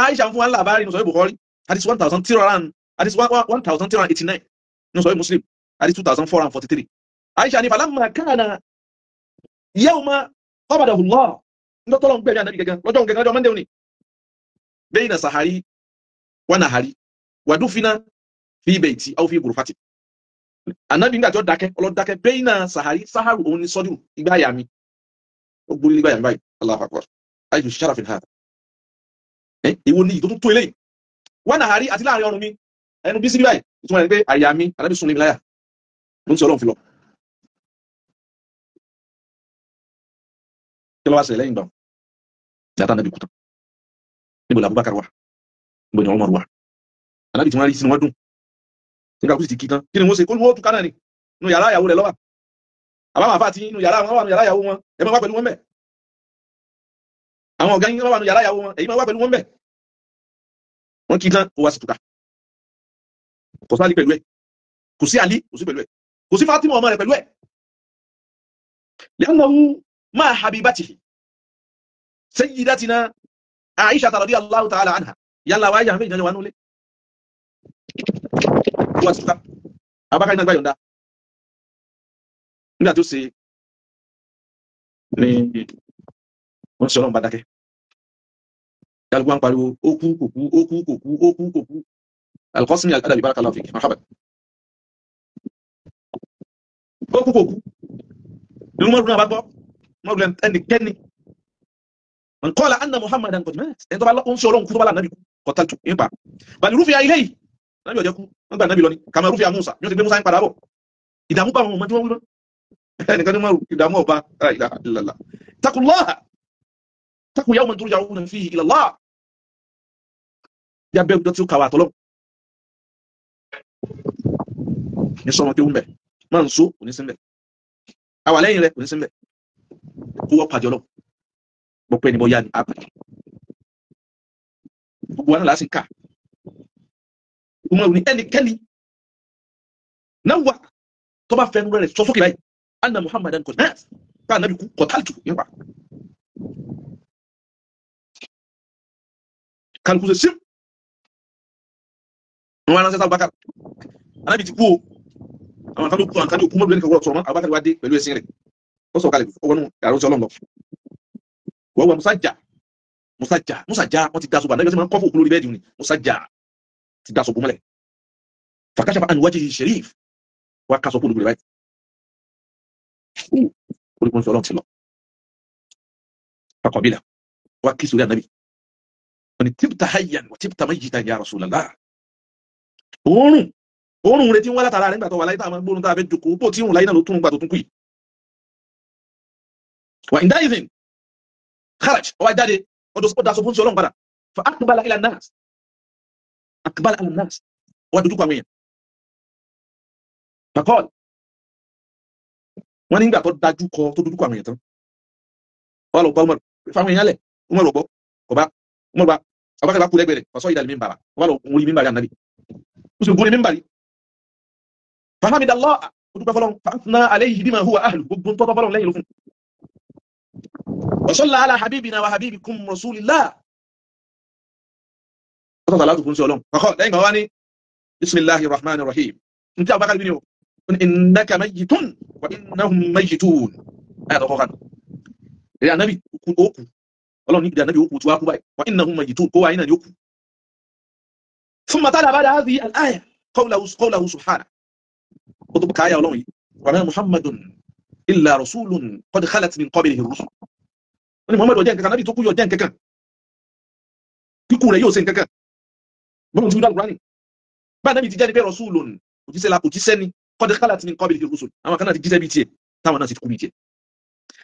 Aisha ń fún wa láàbárí nínú Sahih Bukhari, hadith 1389 nínú Sahih Muslim, hadith 2443. Aisha ní falamma kana yawma qabadahu Allah, níjọ́ tọ́lọ́ ń gbẹ̀mí Ànábì gẹ́gẹ́ lọ́jọ́ gẹ́gẹ́ lọ́jọ́ Monday òní. Bayna sahari wa nahari wa dufina fi bayti aw fi ghurfati. Ànábì nígbà tí ó dákẹ́, ọlọ́ dákẹ́ bayna sahari, saharu òun ni sọ́dún ìgbà àyà mi. Ó gbórí nígbà àyà mi báyìí, Allahu akbar. Ayu sharafin hadha. Ìwo ni ìtò tó tó eléyìí. Wa nahari àti láàrin ọrùn mi, ẹnu bí síbí báyìí, ìtumọ̀ rẹ̀ ni pé àyà mi, Ànábì sùn lé mi láyà. Ló ń sọ Ọlọ́run fi lọ. Kí ló wá ṣẹlẹ̀ lẹ́yìn ìgbà? Ìyá Ànábì kú tán. Níbo ni Abubakar wà? Níbo ni Umar wà? Ànábì tí wọ́n rí sínú wọn dùn. Nígbà kú sì ti kí tán. Kí ni wọ́n ṣe? Kó wọ́n túká náà ni. Nínú yàrá ìyàwó rẹ̀ ló wà. Àbáwọn àfáà tí inú yàrá wọn wà nù yàrá ìyàwó wọn, ẹ máa wá pẹ̀lú wọn bẹ̀. Àwọn ọ̀gá yín wà nù yàrá ìyàwó wọn, èyí máa wá pẹ̀lú wọn bẹ̀. Wọ́n kí tán, ó wá sí túká. Kò sí Àlí pẹ̀lú ẹ̀, kò sí Àlí, kò sí pẹ̀lú ẹ̀, kò sí Fátímà ọmọ rẹ̀ pẹ̀lú ẹ̀. Li'annahu ma'a habibatihi sayyidatina Aisha radiyallahu ta'ala anha. Yálà wáyé àwọn méjì wà nulẹ̀. Ó wá sí túká. Abákàrí náà gbà yọ̀ǹda. Nígbà tó ṣe ni wọ́n sọ ọlọ́run bá dákẹ́. Kálukú wa ń pariwo, ó kú kò kú, ó kú kò kú, ó kú kò kú. Al-Qasimi al-Adabi barakallahu fik, marhaban. Ó kú kò kú. Ìlú Umaru náà bá gbọ́, Umaru lẹ́nu ẹnikẹ́ni. Man qala anna Muhammadan qad mat. Ẹni tó bá ń sọ ọlọ́run kú tó bá là nábì kú, qataltu, ń pa. Bal rufi'a ilayhi. Nábì ọ̀jẹ̀ kú, wọ́n gbà nábì lọ ni. Kama rufi'a Musa, yóò ti gbé Musa ń padà bọ̀. Ìdààmú bá àwọn ọmọ tí wọ́n wí lọ. Ẹnìkan ní Umaru, ìdààmú ọba, la ilaha illallah. Taqullaha. Taqu yawman turja'una fihi ila Allah. Ya bẹ́ẹ̀ tí ó kàwà àtọ́lọ́. Ní sọmọ kí ó ń bẹ̀, máa ń so, kò ní sí ń bẹ̀. Àwà lẹ́yìn rẹ̀, kò ní sí ń bẹ̀. Kó wọ́n pàdé ọlọ́run. Bọ́pẹ́ ni bọ́yá ni a pàdé. Gbogbo wa náà láti kà. Umaru ní ẹnikẹ́ni náà wà tó bá fẹnu rẹ̀ sọ sókè báyìí. Anna Muhammadan qad mat. Ká nàbí kú qataltu nípa. Kálukú ṣe sim. Wọ́n ránṣẹ́ sí Abubakar. Anábì ti kú o. Àwọn kan ló kú, àwọn kan ló kú, mọ́bìlì nìkan wọ́n sọ̀rọ̀ mọ́. Abubakar wá dé pẹ̀lú ẹṣin rẹ̀. Ó sọ̀ kalẹ̀ ọwọ́nú àrùn sí ọlọ́run lọ. Wọ́n wọ Musa jà. Musa jà, Musa jà, wọ́n ti daṣọ bò. Anábì ti máa ń kọ́ fún òkú lórí bẹ́ẹ̀dì ni. Musa jà ti daṣọ bò mọ́lẹ̀. Fakashafa an wajhihi sharif. Wọ́n á kásọ̀ kó lórí báyìí. Orí kò ń sọ ọlọ́run ti lọ. Fakọ̀bílà. Wọ́n á kí sórí ànábì. Wọ́n ní tibta hayyan wa tibta mayyitan ya Rasulallah. Òórùn òórùn rẹ̀ tí ń wá látara rẹ̀ nígbà tó wà láyé tá a máa gbóòórùn tá a fẹ́ jókòó bó tí ń rùn láyé náà ló tún gbà tó tún kù yìí. Wà in that evening, kharaj, ó wá jáde, ó daṣọ fún sí ọlọ́run padà. Fa aqbala ila nas. Aqbala ala nas. Ó wá dojú kọ àwọn èèyàn. Faqal. Wọ́n ní nígbà tó dájú kọ tó dojú kọ àwọn èèyàn tán. Ó wá lọ bá Umar, fáwọn èèyàn lẹ̀, Umar ò gbọ́, kò bá, Umar bá, Abubakar bá kú lẹ́gbẹ̀ẹ́ rẹ̀, fasọ́ ìdàlẹ̀ mímbàrà, ó wá lọ gun orí mímbàrà ànábì. Ó sì gun orí mímbàrì. Fahamidallah, ó dúpẹ́ fọlọ́run, fa'athna alayhi bima huwa ahlu, gbogbo ń tọ́tọ́ fọlọ́run lẹ́yìn ló fún. Wa salla ala habibina wa habibikum rasulillah. Ó sọ̀tà látò fún sí ọlọ́run. Kọ̀kọ́ lẹ́yìn kan wá ní bismillahir rahmanir rahim. N tí Abubakar bí ni o, innaka mayyitun wa innahum mayyitun. Ayà tó kọ́ kan. Èrè ànábì ó kú. Ọlọ́run ní ìdí ànábì ó kú tí wàá kú báyìí. Wa innahum mayyitun, kó wáyé náà ni ó kú. Thumma tala ba'da hadhihi al-aya qawlahu subhanahu. Ó tó káyà ọlọ́run yìí. Wa ma Muhammadun illa rasulun qad khalat min qablihi ar-rusul. Wọ́n ní Muhammad ọjẹ́ nǹkan kan, ànábì tó kú yọ jẹ́ nǹkan kan. Kíkú rẹ̀ yóò ṣe nǹkan kan. Bọ́lá ti wí dàgbà ní. Bá ànábì ti jáde pé rasulun, òjíṣẹ́ la òjíṣẹ́ ni, qad khalat min qablihi ar-rusul. Àwọn kan náà ti jíṣẹ́ bíi tiẹ̀, táwọn náà ti kú bíi tiẹ̀.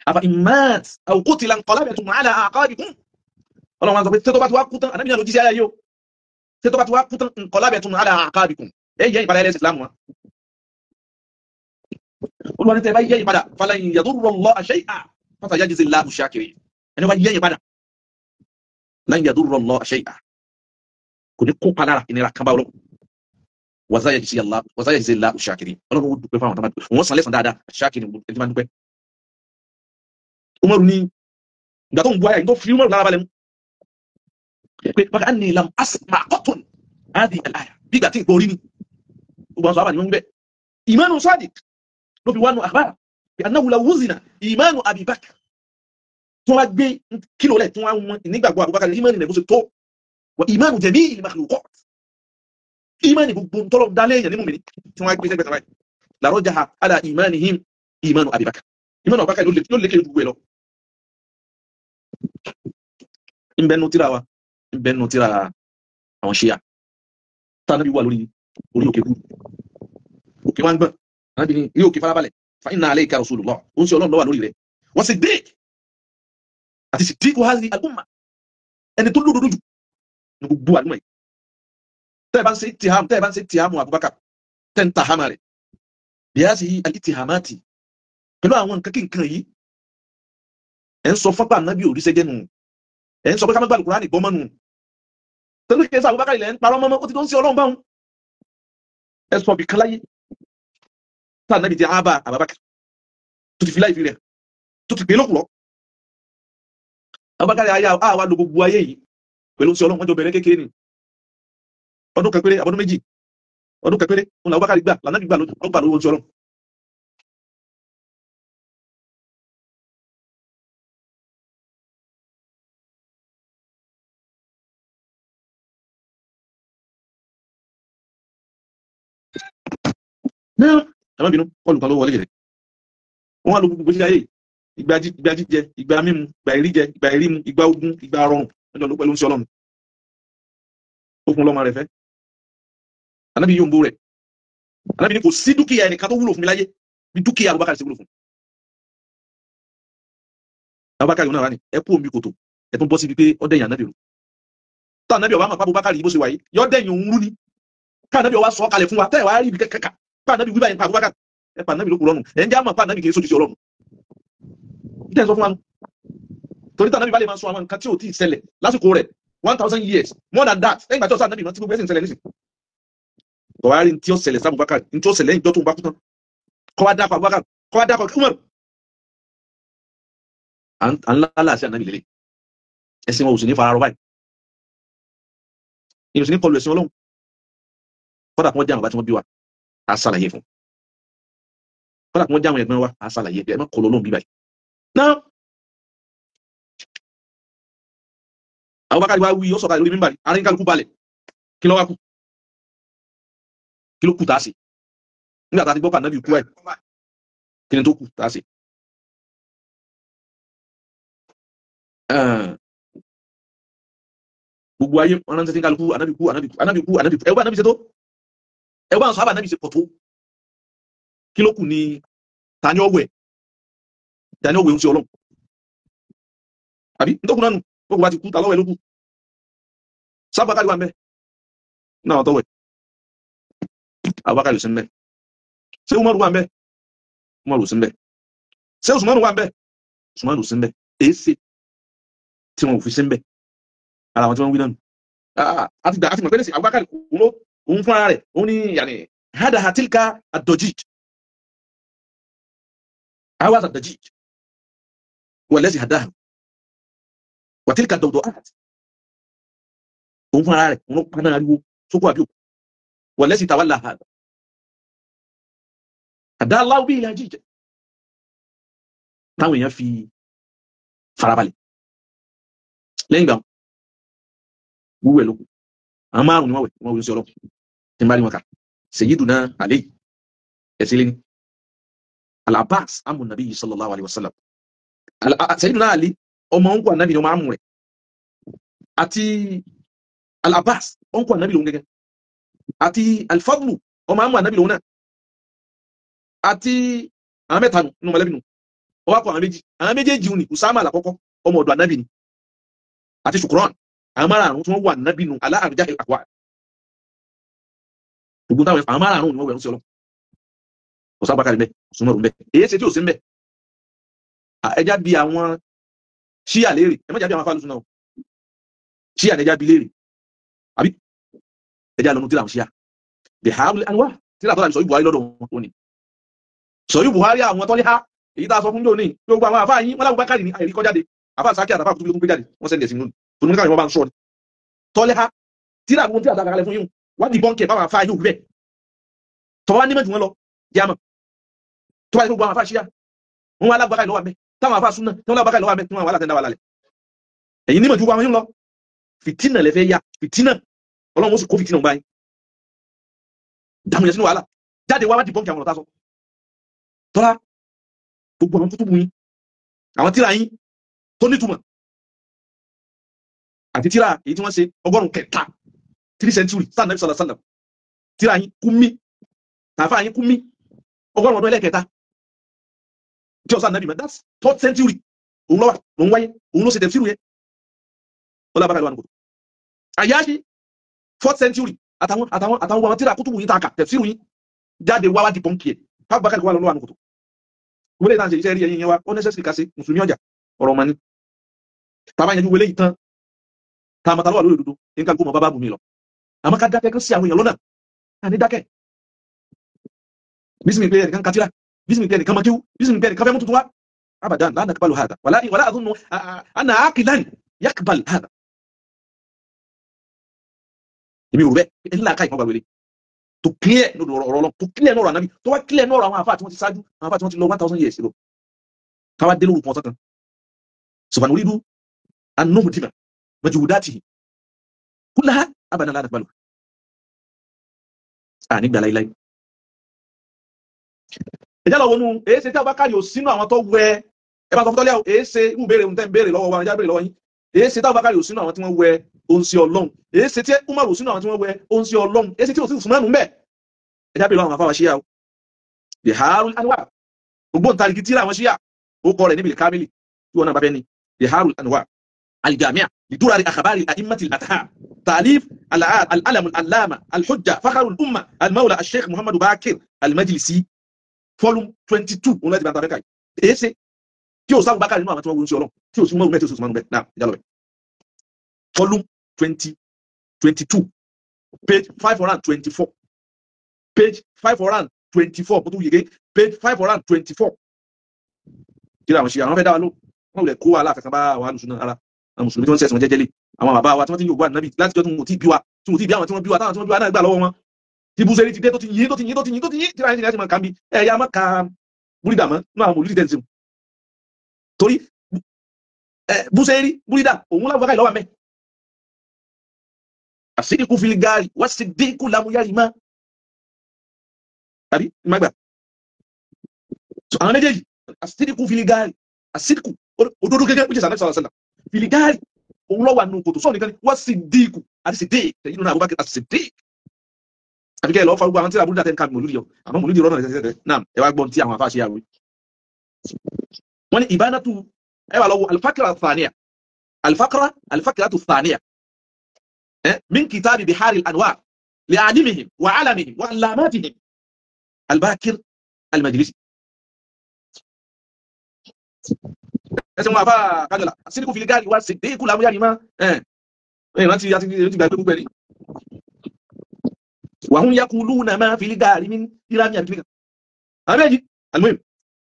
Afa in mat aw qutila inqalabtum ala a'qabikum. Ọlọ́run wa sọ pé ṣé tó bá ti wá kú tán, ànábì náà ló jíṣẹ́ ayé yìí o. Ṣé tó bá ti wá kú tán, inqalabtum ala a'qabikum. Ẹ yẹ ìpadà ẹlẹ́sìn Islam wọn. Olúwa ní tẹ́ bá yẹ ìpadà, falan yadurra Allaha shay'an fasayajzi Allahu shakirin. Ẹni wá yẹ ìpadà, lan yadurra Allaha shay'an. Kò ní kópa lára ìnira kan bá ọlọ́run. Wasayajzi Allahu shakirin. Ọlọ́run ó dúpẹ́ fáwọn tó bá dúpẹ́. Wọ́n san lẹ́san dáadáa, shakirin ẹni tí máa dúpẹ́. Umaru ní ìgbà tó ń bu ayà yìí tó fi Umaru lára balẹ̀ mú. Pé bákan á ní lam asma qatun hadhihi al-aya. Bí ìgbà tí nǹkan orí ni. Gbogbo àwọn sọ̀rọ̀ ni wọ́n ń bẹ̀. Ìmánu sadiq ló fi wá nu akhbar. Bí annahu law wuzina ìmánu Abi Bakr. Tí wọ́n bá gbé kílò lẹ̀ tí wọ́n á wọn nígbàgbọ́ Abubakar ìmánu rẹ̀ bó ṣe tó. Wa ìmánu jami'il makhluqat. Ìmánu gbogbo tọ́lọ̀ dálé èèyàn nínú mi ni tí wọ́n á gbé sẹ́gbẹ̀ẹ́ kan báyìí. La rajaha ala imanihim ìmánu Abi Bakr. Ìmánu Abubakar ló lékè gbogbo ẹ̀ lọ. Nbẹnu tírà wa, nbẹnu tírà àwọn ṣíà. Tá ànábì wà lórí orí òkè kú. Òkè wá ń gbọ̀n. Ànábì ní ilé òkè farabalẹ̀. Fa inna alayka rasulullah. Ó ń ṣe ọlọ́run ló wà lórí rẹ̀. Wọ́n sì dé. Àti siddiqu hadhihi al-umma. Ẹni tó lódodo jù ní gbogbo àlùmọ̀ yìí. Tẹ́ ẹ bá ń ṣe tìhámù, tẹ́ ẹ bá ń ṣe tìhámù Abubakar, tẹ́ ń ta hámà rẹ̀. Bí a sì yí al-ittihamati Pẹ̀lú àwọn nǹkan kí nǹkan yìí ẹ̀ ń sọ fọ́pá ànábì òrìṣẹ́ jẹ́nu ẹ̀ ń sọ pé ká má gbàlù Kùránì gbọ́ mọ́nu tẹ́lú kí ẹ sá Abubakar ilẹ̀ ń parọ́ mọ́mọ́ ó ti tó ń ṣe Ọlọ́run báwọn ẹ sọ bìkan láyé tá ànábì ti ábà Abubakar tó ti fi láì fi rẹ̀ tó ti pè é lókùrọ̀ Abubakar ayé àwa lo gbogbo ayé yìí pẹ̀lú ṣe Ọlọ́run wọ́n jọ bẹ̀rẹ̀ kékeré ni ọdún kan péré àbọ̀dún méjì ọdún kan péré òun làwọn Abubakar gbà lànàbì gbà lówó ṣe Ọlọ́run. Ẹ má bínú kọlù kan ló wọlé jẹ wọn wá lo gbogbo ìgbésí ayé ìgbà jíjẹ ìgbà mímu ìgbà ìríjẹ ìgbà ìrímu ìgbà ogun ìgbà rọrùn ọjọ́ ló pẹ̀lú ń ṣe Ọlọ́run ó fún lọ́mọ rẹ̀ fẹ́ Ànábì yóò ń bó rẹ̀ Ànábì ní kò sí dúkìá ẹnìkan tó wúlò fún mi láyé bí dúkìá Abubakar ṣe wúlò fún Abubakar yóò náà wá ní ẹ kú omi kòtò ẹ tún bọ́ síbi pé ọ dẹ̀yìn Ànábì rú tá Ànábì ọba àmọ́ Abubakar yìí bó ṣe wà yìí yọ dẹ̀yìn òun rú ni ká Ànábì ọba sọ kalẹ̀ fún wa tẹ́ ẹ̀ wá rí ibi kẹ́kẹ́ pa Ànábì wíwá yẹn pa Abubakar ẹ pa Ànábì ló kù lọ́rùn ẹ̀ ń jẹ́ àmọ́ pa Ànábì kì í sójú sí Ọlọ́run tẹ́ ẹ sọ fún wa nù torí tànàbí bá lè máa sọ àwọn nǹkan tí ò tí ì ṣẹlẹ̀ lásìkò rẹ̀ 1000 years more than that lẹ́yìn ìgbà tí ọ̀sán Ànábì tí gbogbo ẹ̀sìn ṣẹlẹ̀ nísìn kọ̀wárí tí ó ṣẹlẹ̀ sí Abubakar tí ó ṣẹlẹ̀ ìjọ tó ń bá kú tán kọ́ wá dákọ̀ Abubakar kọ́ wá dákọ̀ Umar à ń lálà sí Ànábì lélẹ̀ ẹ̀sìn wọn ò sì ní fararọ báyìí ìyẹn ò sì ní kọlu ẹ̀sìn Ọlọ́run kọ́dà kí wọ́n jẹ́ àwọn bá tí wọ́n bí wa á ṣàlàyé fún kọ́dà kí wọ́n jẹ́ àwọn ẹ̀gbọ́n wa á ṣàlàyé ẹ má kọlu Ọlọ́run bí báyìí náà Abubakar wa wí ó sọ̀kalẹ̀ lórí mímbàrí arin kálukú balẹ̀ kí ló wá kú kí ló kù tá a ṣe nígbà tá a ti gbọ́ pé Ànábì kú ẹ̀ kí ni tó kù tá a ṣe. Gbogbo ayé wọn rántí tí kálukú Ànábì kú Ànábì kú Ànábì kú Ànábì kú ẹ wá Ànábì ṣe tó ẹ wá sọ Ànábì ṣe pọ̀ tó kí ló kù ní tani ọwẹ́ tani ọwẹ́ ń ṣe Ọlọ́run àbí ntọ́kùn náà nù gbogbo wa ti kú ta lọ́wọ́ ẹ̀ ló kù sábàkàrí wà ń bẹ náà tọ́wẹ̀ Abubakar sí ń bẹ ṣé Umaru wà ń bẹ Umaru sí ń bẹ ṣé Usmanu wà ń bẹ Usmanu sí ń bẹ èéṣe tí wọn ò fi sí ń bẹ ara àwọn tí wọn ń wí náà nù àti gbà àti mọ̀ pé ní sìn Abubakar òun fúnra rẹ̀ òun ní yàní hadaha tilka ad-dajij hawa ad-dajij wal-ladhi hadaha wàtílìkà dọ̀dọ̀ art òun fún ara rẹ̀ òun paná ariwo sókó àbí òkú wà lẹ́sìn tàwa làhà àdá aláwọ̀ bí ilẹ̀ ajíjẹ táwọn èèyàn fi farabalẹ̀ lẹ́yìn ìgbà wúwẹ̀ lóko àwọn márùn ni wọ́n wẹ̀ wọ́n wẹ̀ sí ọlọ́run tí n bá rí wọn kà Sayyiduna Ali ẹ̀sìn lẹ́ni Al-Abbas amu nabi sallallahu alayhi wa sallam Sayyiduna Ali ọmọ òǹkọ ànábì ni ọmọ àmú rẹ̀ àti Al-Abbas òǹkọ ànábì lòun gẹ́gẹ́ àti Al-Fadlu ọmọ àmú ànábì lòun náà àti àwọn mẹ́ta nù nínú mọ̀lẹ́bí nù ọwọ́ akọ àwọn méjì àwọn méjèèjì ní Usama àlàkọ́kọ́ ọmọ ọ̀dọ̀ ànábì ni àti Shukran àwọn márààrún tí wọ́n wà ànábì nù aláàrújá àkọ́wà gbogbo táwọn àwọn márààrún ni wọ́n wẹ̀rún sí ọlọ́ kò sábà kárí mbẹ Usman mbẹ èyí ṣe tí ò sí mbẹ ẹja bí àwọn ṣíà léèrè ẹ má jábí àwọn afáàlùsùn náà ṣíà ní ẹja bí léèrè àbí ẹja lọ́nu tíra àwọn ṣíà the harul anwa tíra tọ́lá sọ Buhari lọ́dọ̀ wọn ni sọ Buhari àwọn tọ́lé ha èyí tá a sọ fún jò ní gbogbo àwọn àfáà yín wọn láwọn bákàrí ní àìrí kọjáde àfáà sákì àtàfáà kútúbí tó ń gbé jáde wọn sẹ́ndẹ̀ sí nínú tó ní káwọn bá ń sọ ni tọ́lé ha tíra àwọn tíra tàkàlẹ̀ fún yín wọ́n di bọ́ǹkì báwọn àfáà yóò bẹ́ẹ̀ tọ́wọ́ ní mẹ́jù wọn lọ jáàmà tó bá yẹ gbogbo àwọn àfáà ṣíà wọn wá lágbàkàrí lọ́wọ́ mẹ́ táwọn àfáà súnà tí wọ́n lábàkà lọ́wọ́ mẹ́ tí wọ́n wà látẹ̀ndà wà lálẹ́ ẹ̀yin nímọ̀ ju wọn yín lọ fìtínà lẹ́fẹ́ ya fìtínà Ọlọ́run ó sì kó fìtínà báyìí dàmú yẹn sínú wàhálà jáde wá wá di bọ́ǹkì àwọn ọ̀tá sọ tọ́lá gbogbo àwọn kútùbù yín àwọn tíra yín tó nítumọ̀ àti tíra èyí tí wọ́n ṣe ọgọ́rùn-ún kẹta 3 century sáà nàbí sọlá sálàm tíra yín kú mí tàfà yín kú mí ọgọ́rùn-ún ọdún ẹlẹ́kẹta tí ọ̀sán nàbí mọ̀ that's 3rd century òun lọ́wà òun wáyé òun ló ṣe tẹ̀síìrù yẹn ọlá bàkàlẹ̀ wà nìkò àyáṣí 4th century àtàwọn àtàwọn àtàwọn àwọn tíra kútùbù yín tààkà tẹ̀síìrù yín jáde wá wá di pọ́ǹkì ẹ̀ bákàlẹ̀ wà lọ́wọ́ nìkò Wọlé ìtàn ṣe iṣẹ́ rí ẹyin yẹn wa ó nẹ́sẹ̀sì ká sí mùsùlùmí ọjà ọ̀rọ̀ ọmọ ni. Tàbá yanjú wọlé ìtàn tá a mọ̀ ta ló wà lórí òdodo nǹkan kó mọ bábá bù mí lọ. Àmọ́ ká dákẹ́ kán sí àwọn èèyàn lọ́nà àní dákẹ́. Bísí mi pé ẹnìkan katira, bísí mi pé ẹnìkan mọ́kíw, bísí mi pé ẹnìkan fẹ́ mú tuntun wá. Abadan la naqbalu hada wala adhunnu anna aqilan yaqbal hada. Èmi ò rò bẹ́ẹ̀ ńlá ká ìfọ̀n gbàgbélé tó clear nínú ọ̀rọ̀ Ọlọ́run, tó clear nínú ọ̀rọ̀ Ànábì, tó wá clear nínú ọ̀rọ̀ àwọn àfáà tí wọ́n ti ṣáájú, àwọn àfáà tí wọ́n ti lọ 1000 years ago. Káwá dé lóru kan ọ̀sán kan. Subhanahu uridu an nuhdima majhudatihi kullaha abadan la naqbalu. À nígbà láíláí. Ẹ̀jẹ̀ lọ wọnú èéṣe tí Abubakar ò sínú àwọn tó wẹ ẹ bá sọ fún tọ́lẹ́ o èéṣe ń béèrè ń tẹ́ ń béèrè lọ́wọ́ wa ẹ̀jẹ̀ béèrè lọ́wọ́ yín èéṣe tí Abubakar ò sínú àwọn tí wọ́n wẹ ohun sí Ọlọ́run èéṣe tí Umar ò sínú àwọn tí wọ́n wẹ ohun sí Ọlọ́run èéṣe tí ò sí Usman ń bẹ̀ ẹ̀jẹ̀ béèrè lọ́wọ́ àwọn afáwà ṣíyà o Biharul Anwar ògbóǹtarìgì tíra àwọn ṣíyà ó kọ rẹ̀ níbi kámílì tí wọn náà bá fẹ́ ni Biharul Anwar الجامعة لدرر أخبار الأئمة الأطهار تأليف العلم العلامة الحجة فخر الأمة المولى الشيخ محمد باكر المجلسي volume 22 òun láti bá ta fẹ́ káyìí èyí ṣe tí o sábà bákàrí nínú àwọn tí wọ́n wọ́n ń ṣe Ọlọ́run tí o sì mọ́rún mẹ́tí o sì mọ́rún bẹ́ẹ̀ náà ìjà lọ bẹ́ẹ̀ volume 22 page 524 page 524 mo tún yege page 524 kí làwọn ṣe àwọn fẹ́ dá wa ló wọn ò lè kó wa aláàkàkàn bá àwọn alùsùn náà ara àwọn mùsùlùmí tí wọ́n ń ṣẹ̀sìn wọn jẹ́jẹ́lé àwọn bàbá wa tí wọ́n ti ń yògbó ànábì láti jọ́ tí wọn ò tí bí wa tí wọn ò tí bí àwọn tí wọ́n bí wa táwọn tí wọ́n bí wa náà gbà lọ́wọ́ wọn tí búṣẹ́rí ti dé tó ti yín tó ti yín tó ti yín tó ti yín tí láti máa kà ń bí ẹ̀yà má ka búrídà mọ́ náà àwọn olùdíje tẹ̀sí torí búṣẹ́rí búrídà òun láwọn bákàlì lọ́wọ́ mẹ́. Àṣíríkú fi gaari wá sí dínkù lámúyárì má tàbí má gbà. Àwọn méjèèjì àṣíríkú fi gaari àṣíríkú òdodo gẹ́gẹ́ bí jésù sàlẹ̀ sàlẹ̀ fi gaari òun lọ́wọ́ àánú kòtò sọ̀rọ̀ nìkan wá sí dínkù àti sí dín tẹ̀yìn náà Abubakar àti sí dín àbí kẹ́ ẹ lọ fa gbogbo àwọn tí àbúrò dàtẹ́ ń ka mòlúdi yọ àmọ́ mòlúdi rọ́nà ẹ̀sẹ̀ náà ẹ wá gbọ́n tí àwọn afáṣe àwẹ̀. Wọ́n ní ìbánátù ẹ wà lọ́wọ́ alifakira thaniya alifakira tu thaniya min kitabi bihari anwar li alimihim wa alamihim wa alamatihim albakir almajlisi. Ẹsẹ̀ wọn àfa kájọlá sídìkú fi gáàrí wá sídìkú làmúyá ni má ẹ̀ ẹ̀ rántí àti gbàgbé gbogbo ẹ̀ wàhún yakuluna máa fi gaari min irami àbí kíníkà. Àwọn méjì almuhim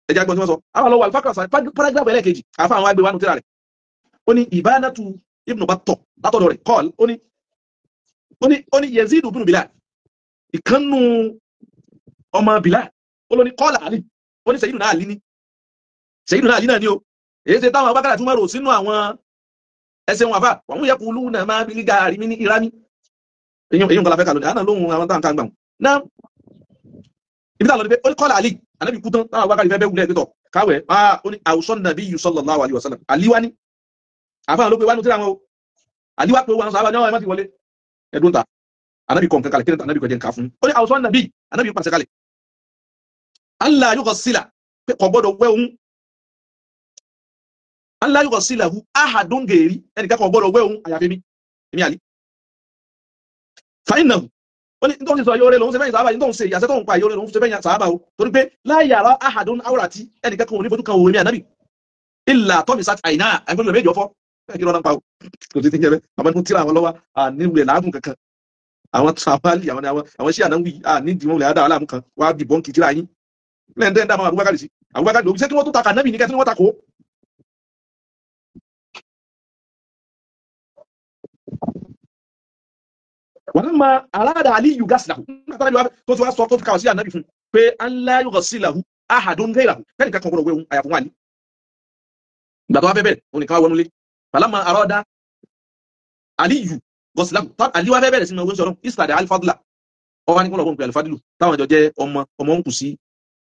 ẹja gbọ́n tí wọ́n sọ. Àwọn lọ́wọ́ alifakra sàn paragraph ẹlẹ́ẹ̀kejì àfa àwọn agbèwà nù tíra rẹ̀. Ó ní ìbánatu ibnu Battah látọ̀dọ̀ rẹ̀ kọ́ọ̀lù ó ní Yazid ibn Bilal ìkànnù ọmọ Bilal ó ló ní kọ́ọ̀lù Ali ó ní Sayyiduna Ali ní Sayyiduna Ali náà ní o. Èyí ṣe táwọn abákàrà tún mọ̀rọ̀ sínú àwọn ẹsẹ̀ wọn àfà wàhún yakuluna máa fi gaari min irami èyí nǹkan la fẹ́ kà lónìí àná lóhun àwọn táwọn kan gbà wọn. Náà ibi táwọn lọ ní pé ó ní kọ́lá àlì ànábì kú tán táwọn wákàtí fẹ́ bẹ́ wulẹ̀ pẹ́tọ̀ káwẹ̀ ó ní àwùsọ nàbí yù sallallahu alaihi wasallam àlíwá ní àfáà ló pe wánú tíra wọn o àlíwá pé wọn sábà ní ọmọ ẹ má ti wọlé ẹdún ta ànábì kọ̀ọ̀kan kalẹ̀ kíni ànábì kọjá nǹkan fún ó ní àwùsọ nàbí ànábì pàṣẹ kalẹ̀ Allah yughassila pé kò gbọ́dọ̀ wẹ̀ òun Allah yughssilahu ahadun ghairi ẹnìkan kò gbọ́dọ̀ wẹ̀ òun àyàfi mi èmi àlí fàínàhù ó ní tó ń sọ yóò rẹ lòun ṣe fẹ́yìn sàábà yìí tó ń ṣe ìyàsẹ́ tó ń pa yóò rẹ lòun ṣe fẹ́yìn sàábà o torí pé láyàrá àhàdún áwòrátí ẹnìkan kan ò ní fojú kan òwe mi ànábì ìlà tọ́mì sat àìná àìfọ́jú méjì ọfọ́ bẹ́ẹ̀ kí lọ́nà pa o kò sí ti ń jẹ bẹ́ẹ̀ àwọn tó tíra àwọn lọ́wọ́ àníwulẹ̀ làágùn kankan àwọn tàwálì àwọn ṣí ànáwì ànídìí wọn lè dá aláàmú kan wá bí bọ́ǹkì tíra yín lẹ́yìn tẹ́ ń dá àwọn Abubakar sí Abubakar lòun ṣé kí wọ́n tó takà nábì ní kẹ́ tí wọ́n takò. Wàlámà aráàdà aliyu gásìláhù tó ti wá sọ tó fi kàwá sí ànábì fún pé Allah yughsilahu ahadun ghayrahu kẹ́nìkan kan gbọ́dọ̀ wéhun àyàfún wà ní. Ìgbà tó wá fẹ́ bẹ̀rẹ̀ òun nìkan wá wọnúlé wàlámà aráàdà aliyu gásìláhù àlí wá fẹ́ bẹ̀rẹ̀ sínú owó sọ̀rọ̀ ìsìlàdà alifadula ọwọ́ ní kọ́lọ̀ bóun pé alifadilu táwọn àjọ jẹ́ ọmọ ọmọ ń kù sí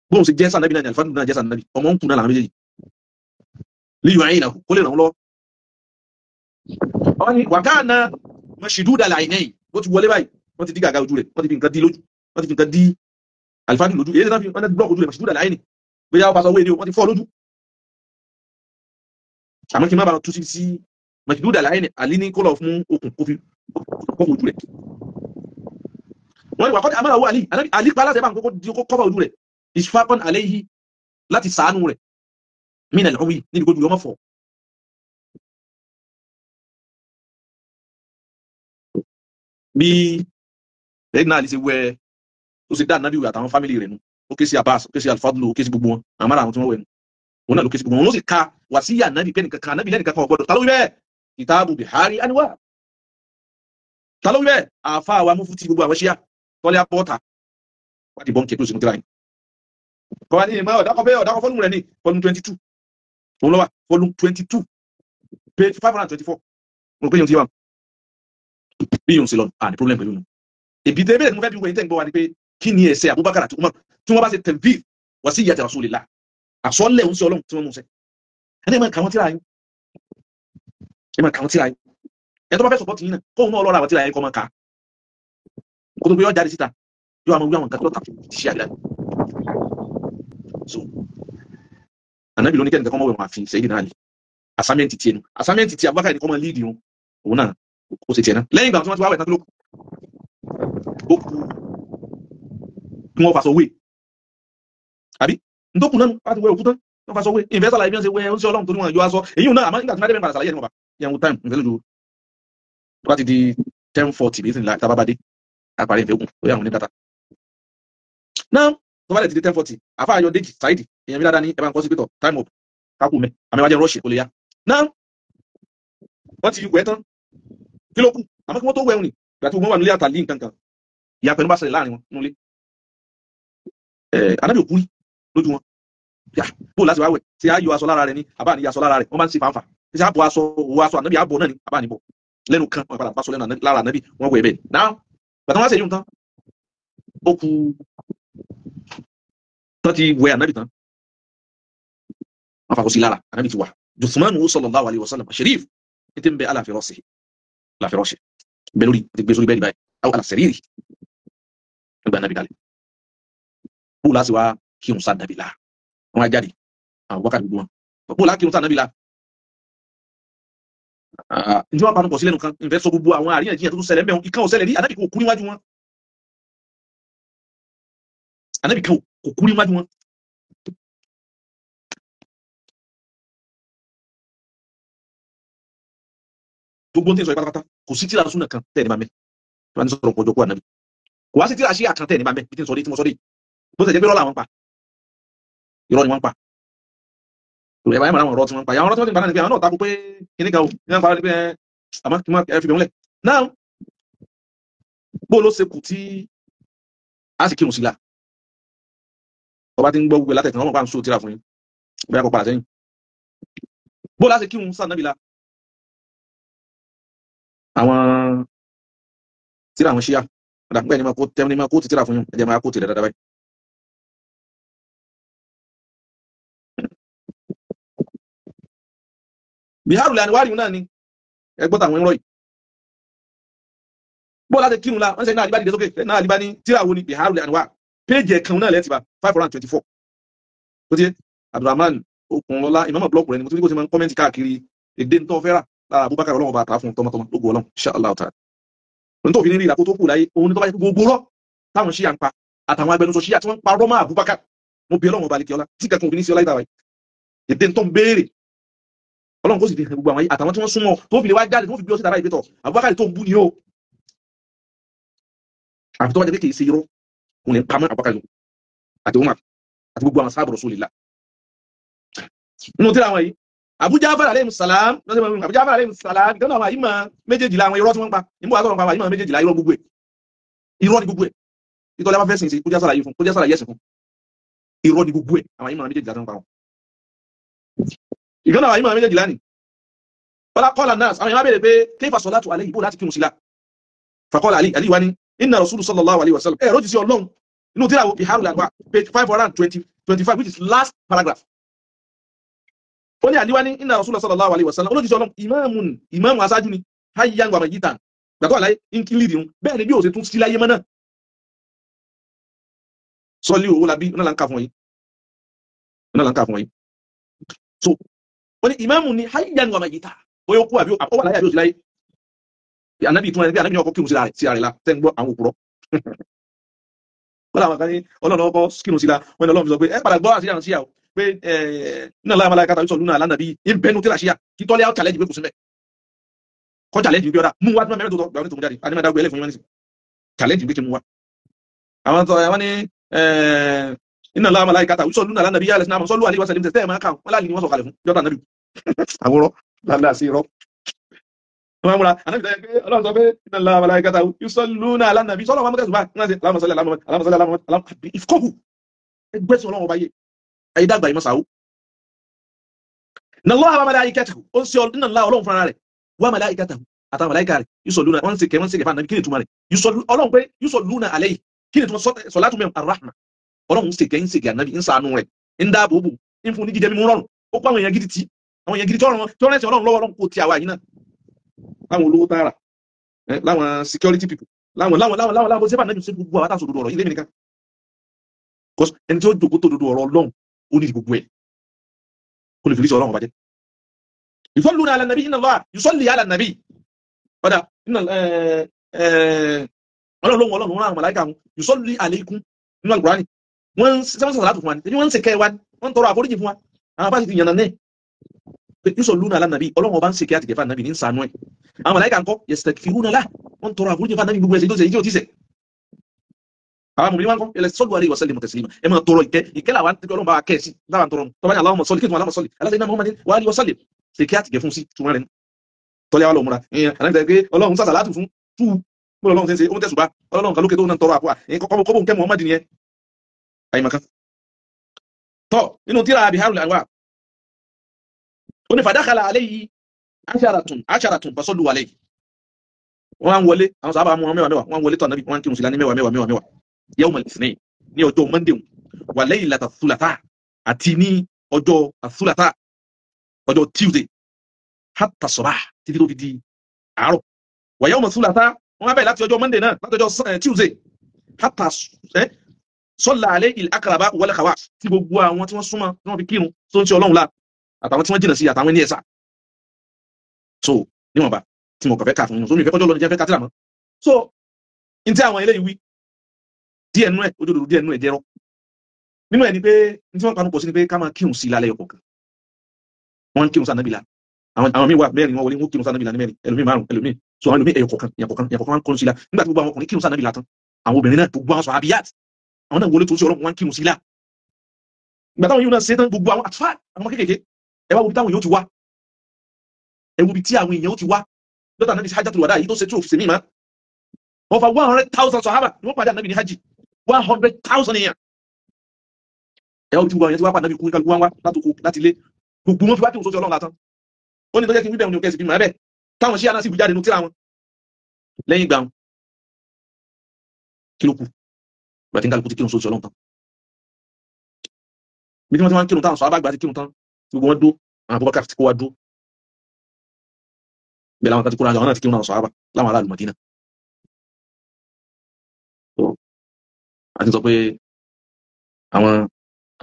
bóun sì jẹ́ sànàbì náà ní alifadilu náà jẹ́ sànàbì ọmọ ń kù náà làwọn méjèèjì líyọ̀ ẹ̀yìn náà kó lè ràn án lọ́wọ́. Ọwọ́ ní wàkánà mashiduda al-aynayn bó ti wọlé báyìí wọ́n ti dí gàgà ojú rẹ̀ wọ́n ti fi nǹkan dí lójú wọ́n ti fi nǹkan dí alifadu lójú èyí tí wọ́n ti blọọkì ojú rẹ̀ màṣídùú àlàyé ni bóyá wọ́n bá sọ wéde o wọ́n ti fọ́ lójú. Àmọ́ kí n má bàa tú sí màṣídùú àlàyé ni àlí ní kó lọ fún okùn kó fi kọ́fù ojú rẹ̀. Wọ́n ní wàkọ́dé amára owó àlí àlí pa aláṣẹ bá ń kókó di kó kọ́fà ojú rẹ̀ ishfaqan alayhi láti sàánú rẹ̀ mí nàlẹ́ ọ̀hún yìí níbi kó ju ọmọ fọ̀. Bí lẹ́yìn náà lè ṣe wẹ ó ṣe dá ànábì wẹ̀ àtàwọn fámìlì rẹ̀ nu, ó ké sí Abbas, ó ké sí Alfadlu, ó ké sí gbogbo wọn, àwọn márùn àwọn tí wọ́n wẹ̀ nu, òun náà ló ké sí gbogbo wọn, ó sì ka wàsíyà ànábì pé nìkan kan ànábì lẹ́nìkan kan ò gbọ́dọ̀. Ta ló wí bẹ́ẹ̀? Kìtàbù Bihari Anwar. Ta ló wí bẹ́ẹ̀? Àfa wa mufuti gbogbo àwọn ṣíà tọ́lé apọ́ta wá di bọ́ǹkì tó sì mú tíra yìí. Kọ́wá ní ìmọ̀ ọ̀dàkọ̀ bẹ́ẹ̀ ọ̀dàkọ̀ fọ́lùmù rẹ̀ ní volume 22, òun lọ́wọ́ volume 22 page 524. Mo rò pé yóò ti wà bí yóò ṣe lọ à ní problem pẹ̀lú nu. Ìbí tẹ́ bẹ́ẹ̀ ni mo fẹ́ bí wọ́n tẹ́ ń gbọ́ wa ni pé kí ni ẹ̀ṣẹ̀ Abubakar àti Umar tí wọ́n bá ṣe tẹ̀lifí wá sí ìyàtọ̀ Rasulillah àsọ̀lẹ̀ òun sí Ọlọ́run tí wọ́n mú ṣe. Ẹni ẹ̀ máa kà wọ́n tíra yín, ẹ máa kà wọ́n tíra yín. Ẹ tó bá fẹ́ sọ̀pọ̀tì yín náà kóun náà lọ́ra àwọn tíra yín kọ́ máa kà á kó tó gbé yọ jáde síta yóò àwọn wí àwọn nǹkan tó tà ti ṣe àdìlá. So ànábì ló ní kẹ́nìkan kọ́ mọ́ wẹ̀ wọn àfi Sayyidina Ali assignment tiẹ̀ nu assignment ti Abubakar ní kọ́ máa lead wọn, òun náà ó ṣe tiẹ̀ náà. Lẹ́yìn ìgbà tí wọ́n ti wá wẹ̀ tán kí ló kù? Ó kù kí wọ́n faṣọ wé àbí ntòkù náà láti wẹ òkú tán wọ́n faṣọ wé. Ìfẹ́ sàlàyé bí wọ́n ṣe wẹ oúnjẹ Ọlọ́run torí wọn yọ aṣọ èyí náà, àmọ́ nígbà tí wọ́n dé bẹ́ẹ̀ padà sàlàyé ẹ̀ ní wọn bá yẹn wo time ìfẹ́ lójú tó bá ti di 10:40 bí ìsìn tá a bá dé àparí ìfẹ́ òkun lórí àwọn onídàtà náà tó bá lè ti di 10:40 àfa ayọ̀ Déjì Saidi èèyàn mi dáadáa ní ẹ bá ń kọ́ sí pétọ̀ time up kákú mẹ́ àmì wájú rọ́ọ̀ṣì kò lè yá náà. Wọ́n ti wẹ̀ tán kí ló kù? Àmọ́ kí wọ́n tó wẹ̀ ni ìgbà tí wọ́n wà nílé àtàlí nǹkan kan ìyá pẹ̀lú bá ṣẹlẹ̀ láàrin wọn nílé anábì òkú rí lójú wọn yà bó láti wá wẹ̀ ṣé á yọ aṣọ lára rẹ̀ ni àbá ní aṣọ lára rẹ̀ wọ́n bá ń ṣe fàǹfà ṣé àbọ̀ aṣọ òwò aṣọ ànábì àbọ̀ náà ni àbá níbọ̀ lẹ́nu kan wọ́n padà bá aṣọ lẹ́nu lára ànábì wọ́n wẹ̀ bẹ́ẹ̀ náà. Gbàtà wọn ṣe yún tán ó kù tán ti wẹ̀ ànábì tán wọ́n fàkó sí lára ànábì ti wà Juthmanu sallallahu alaihi wasallam sharif ní ti ń bẹ aláfẹ́rọ́sì aláfẹ́rọ́sì bẹ lórí ti gbé sórí bẹ́ẹ̀ báyìí àwọn alàsẹ̀rírì nígbà ànábì kalẹ̀ bó láti wá kírun sáà nàbì la wọn á jáde àwọn wákàtí gbogbo wọn bó láti kírun sáà nàbì la ǹjẹ́ wọn panu pọ̀ sí lẹ́nu kan ìfẹ́ sọ gbogbo àwọn àríyànjiyàn tó tún ṣẹlẹ̀ mẹ́wọn ìkan ò ṣẹlẹ̀ rí ànábì kò kú níwájú wọn, ànábì kan kò kú níwájú wọn. Gbogbo tí ń sọ pátápátá kò sí tíra súnà kan tẹ́ ẹ̀ ní bá mẹ́ tí wọ́n ti sọ̀rọ̀ pọ̀jọ́ kó ànábì kò wá sí tíra ṣíà kan tẹ́ ẹ̀ ní bá mẹ́ bí tí ń sọ dé tí mo sọ dé bó ṣe jẹ́ pé irọ́ làwọn pa, irọ́ ni wọ́n pa. Ìròyìn àbáyé màá àwọn ọ̀rọ̀ tí wọ́n pa àwọn ọ̀rọ̀ tí wọ́n ti pa náà ni pé àwọn náà takò pé kíní kan o ní wọ́n pa ní pé àmọ́ kí wọ́n fi bẹ̀ wọ́n lẹ̀ náà bó ló ṣe kù tí a sì kírun sí la ọba tí ń gbọ́ gbogbo látẹ̀kàn ọmọ pa ń sọ tíra fún yín bóyá kó padà sẹ́yìn bó la ṣe kírun sáà nábì la àwọn tíra àwọn ṣíà ọ̀dà pípẹ́ ni máa kó tẹ́ ni máa kó ti tíra fún yín ẹ̀jẹ̀ máa kó tirẹ̀ dáadáa báyìí. Biharu lani wari náà ni ẹgbọ́n tàwọn irọ́ yìí bó láti kírun la wọ́n ṣe náà àdìbá dìde sókè náà àdìbá ní tíra wo ni Biharu lani wà péèjì ẹ̀kan náà lẹ́tìbá 524 ó ti yé Abdulrahman Okunlọ́lá ìmọ̀mọ̀ blọọkù rẹ ni mo tún ní kó ti máa ń kọ́mẹ́ntì káàkiri èdè ń tọ́ fẹ́ rà lára Abubakar ọlọ́run bá ta fún tọmọtọmọ lógo ọlọ́run insha Allah ta'ala ohun tó fi ní rí ìlàkó tó kù láyé òun ni tó bá yẹ gbogbo rọ táwọn ṣíà ń pa àtàwọn agbẹnusọ ṣíà tí wọ́n ń pa rọ́mọ́ Abubakar mo bí ọlọ́run ọba àlekè ọlá tí kankan òfin ní sí ọlá ìtawà yìí èdè ń tọ́ ń béèrè ọlọ́run kó sì fi hàn gbogbo àwọn àtàwọn tí wọ́n súnmọ́ tó fi lè wá jáde tó fi bí ọ sí tàbá ìpẹ́tọ̀ Abubakar tó ń bú ni ó àfi tó wá jẹ́ pé kì í ṣe irọ́ òun lè ń pamọ́ Abubakar lò àti Umar àti gbogbo àwọn sábà Rasulillah nínú tíra àwọn yìí Abu Ja'far alayhi salam Abu Ja'far alayhi salam ìkànnì àwọn àyímọ̀ méjèèjìlá àwọn irọ́ tí wọ́n ń pa ìmú àtọ̀rọ̀ pa àwọn àyímọ̀ méjèèjìlá irọ́ gbogbo ẹ̀ irọ́ ni gbogbo ẹ̀ ìtọ́lá bá fẹ́ sìn sí kó jẹ́ sàlàyé fún kó jẹ́ sàlàyé ẹ̀sìn fún irọ́ ni gbogbo ẹ̀ àwọn àyímọ̀ méjèèjìlá tó ń pa wọn. Ìkànnì àwọn àyímọ̀ méjèèjìlá ni kọ́lá nas àwọn ìyá bèèrè pé kayfa salatu alayhi bó láti kírun sí la faqala Ali Ali wa ni inna rasulu sallallahu alayhi wa sallam ẹ̀ rọ́jì sí ọlọ́run inú tíra wo Biharul Anwar page 525 which is last paragraph. Ó ní àlíwá ní inna rasulu sallallahu alayhi wa sallam olójúṣe ọlọ́run ìmáàmù ìmáàmù aṣáájú ni hayyan wa mayitan gbàtọ́ àlàyé ń lìdì un bẹ́ẹ̀ ni bí ó ṣe tún sí láyé mọ́ náà sọ́lí owó labí náà là ń kà fún yìí náà là ń kà fún yìí. So ó ní ìmáàmù ni hayyan wa mayitan bóyá ó kú àbí ó wà láyé àbí ó sì láyé ànábì tún ẹni pé ànábì ní ọkọ kírun sí ara rẹ̀ la tẹ́ ń gbọ́ àwọn òpùrọ́ wọ́n làwọn kan ní ọlọ́run ọkọ kírun sí la wọ́n ní ọlọ́run fi sọ pé ẹ padà gbọ́ àṣírí àwọn síyàwó pé iná láàmú aláìka tàbí sọlúnà alánàbí ń bẹnu tíra ṣíà kí tọ́lé àwọn challenge pé kò sí mẹ́ kọ́ challenge bí ọ̀dà mú wá tí wọ́n mẹ́rin tó tọ́ gbà tó mú jáde àní máa dágbé ẹlẹ́fun yín wọ́n ní sí challenge bí kí mú wá. Àwọn tó àwọn ní iná láàmú aláìka tàbí sọlúnà alánàbí yálẹ̀ sinamọ̀ sọlú àlè wàsálìm tẹ̀ máa kà wọ́n láàlì ni wọ́n sọ kalẹ̀ fún jọ́dá nàbí àwòrán lálẹ́ àti irọ́. Wọ́n múra ànábì tẹ́ pé Ọlọ́run sọ pé iná láàmú aláìka tàbí sọlúnà alánàbí sọlọ́ wọn mú tẹ̀sùbá ẹgbẹ́sìn Ọlọ́run ọba yé ayé dàgbà ìmọ̀ sàwó. Inna Allaha wa malaikatahu ó ń ṣe inna Allaha Ọlọ́run fúnra rẹ̀ wa malaikatahu àtàwọn màláíkà rẹ̀ yusalluna wọ́n ń ṣe kẹ́ wọ́n ń ṣe kẹfà nàbí kí ni ìtumọ̀ rẹ̀ Ọlọ́run pé yusalluna alayhi kí ni ìtumọ̀ sọ̀látù mẹ́rin arrahma Ọlọ́run ń ṣe kẹ́ ń ṣe kẹ́ ànábì ń ṣàánú rẹ̀ ń dáàbò bò ń fún ní jíjẹ mímú rọrùn ó kó àwọn èèyàn gidi tí àwọn èèyàn gidi tí ọ̀rọ̀ ẹ̀sìn Ọlọ́run lọ́wọ́ Ọlọ́run kò ti àwa yìí náà láwọn olówó tààrà láwọn security people láwọn láwọn láwọn láwọn láwọn sẹ́fà náà ṣe gbogbo àwọn àtàṣòdodo ọ̀rọ̀ ilé mi nìkan because ẹni tí ó jókòó tó dodo ọ̀rọ̀ Ọlọ́run ó ní gbogbo ẹ̀ kó lè fi ríṣẹ́ Ọlọ́run bàjẹ́. Yusalluna ala nabi inna Allah yusalli ala nabi padà Ọlọ́run Ọlọ́run rán àwọn màláíkà wọn yusalli alaykum nínú Al-Qur'ani wọ́n ń sẹ́wọ́n sọ̀rọ̀ láti fún wa ní wọ́n ń ṣèkẹ́ wa wọ́n ń tọrọ àforíjì fún wa àwọn bá sì ti yànnà náà yusalluna ala nabi Ọlọ́run ọba ń ṣèkẹ́ àtìkẹ́ fún ànábì ní sànú ẹ̀ àwọn màláíkà ńkọ́ yastaghfiruna lahu wọ́n ń tọrọ àforíjì fún ànábì gbogbo ẹ̀ṣẹ̀ tó ṣe yìí tí ò ti ṣẹ̀ àwọn mọ̀mí wọn kọ́ ilẹ̀ sọ́lù aleyhi wa sallimu taslima ẹ máa tọrọ ìkẹ́ ìkẹ́ làwọn tí Ọlọ́run bá wa kẹ́ sí láwọn tọrọ tọ́ba ní Allahumma salli kí ni Allahumma salli ala sayyidina Muhammadin wa alihi wa sallim ṣe kí àtìgẹ́ fún sí túmọ̀ rẹ̀ tọ́lẹ̀ wa lọ múra ìyẹn àná ìtẹ̀ pé Ọlọ́run sàṣà látù fún tú bó Ọlọ́run ṣe ń ṣe ó ń tẹ̀sùbá Ọlọ́run kan lókè tó ń tọrọ àpò kọ́bọ̀ ń kẹ́ Muhammad nìyẹn àyìnbá tọ́ nínú tíra Biharul Anwar ó ní fadakhala alayhi asharatun asharatun fasallu alayhi wọ́n á ń wọlé àwọn sábà mú wọn mẹ́wàá mẹ́wàá wọ́n á ń wọlé tọ̀ nábì wọ́n á ń kírun sí lání mẹ́wàá mẹ́wàá mẹ́wàá mẹ́wàá yawm al-ithnain ní ọjọ́ monday wà laylata thulatha àti ní ọjọ́ thulatha ọjọ́ tuesday hatta sabah títí tó fi di àárọ̀ wà yawm thulatha wọ́n á bẹ̀rẹ̀ láti ọjọ́ monday náà láti ọjọ́ tuesday hatta salla alayhi al-aqraba wal khawas tí gbogbo àwọn tí wọ́n súnmọ́ tí wọ́n fi kírun tó ń ṣe Ọlọ́run la àtàwọn tí wọ́n jìnà sí àtàwọn ẹni ẹ̀sà so níwọ̀nba tí mo kàn fẹ́ kà fún yín so mi fẹ́ kọjọ́ lọ ní jẹ́ fẹ́ kátìrà mọ́ so n tí àwọn eléyìí wí díẹ̀ nú ẹ̀ ojúdòdó díẹ̀ nú ẹ̀ jẹ́rọ́ nínú ẹ̀ ni pé n tí wọ́n panu pọ̀ sí ni pé ká máa kírun sí lálẹ́ ọkọ̀ kan wọ́n ń kírun sí ànábìlà àwọn míì wà mẹ́rin wọ́n wọlé wọ́n kírun sí ànábìlà ní mẹ́rin ẹlòmíì márùn ẹlòmíì so àwọn ẹlòmíì ẹyọkọ̀kan ẹyọkọ̀kan ẹyọkọ̀kan wọ́n kírun sí la nígbà tí gbogbo àwọn ọkùnrin kírun sí ànábìlà tán àwọn obìnrin náà gbogbo àwọn sọ̀hábíyàt àwọn náà wọlé tó sí Ọlọ́run wọ́n kírun sí la ìgbà táwọn yóò náà ṣe tán gbogbo àwọn àtúfà àwọn kékèké ẹ wá wo bí táwọn yóò ti wá ẹ wo bí tí àwọn èèyàn ó ti wá lọ́tà náà ní hajjatul wada yìí tó ṣe tí òfìsè mímọ́ over 100,000 sọ̀hábà ni wọ́n pàdé ànábì ní hajj 100,000 èèyàn ẹ wá wo bí tí gbogbo àwọn èèyàn ti wá pàdé ànábì kú kálukú wá wá látòkò láti ilé gbogbo wọn fi wá kí òun sójú Ọlọ́run látàn ó ní tó jẹ́ kí n wí bẹ́ẹ̀ ní òkè sì fi mọ̀ ẹ́ bẹ́ẹ̀ táwọn ṣíà náà sì wí jáde nínú tíra wọn lẹ́yìn ìgbà wọn kí ló kù ìgbà tí kálukú ti kírun sójú Ọlọ́run tán bí tí wọ́n ti wá ń kírun táwọn sọ̀hábà gbà ti kírun tán gbogbo wọn dó àwọn Abubakar ti kó wa dó bẹ́ẹ̀ làwọn kan ti kóra àwọn náà ti kírun àwọn sọ̀hábà láwọn aráàlú Mọ̀dínà àti sọ pé àwọn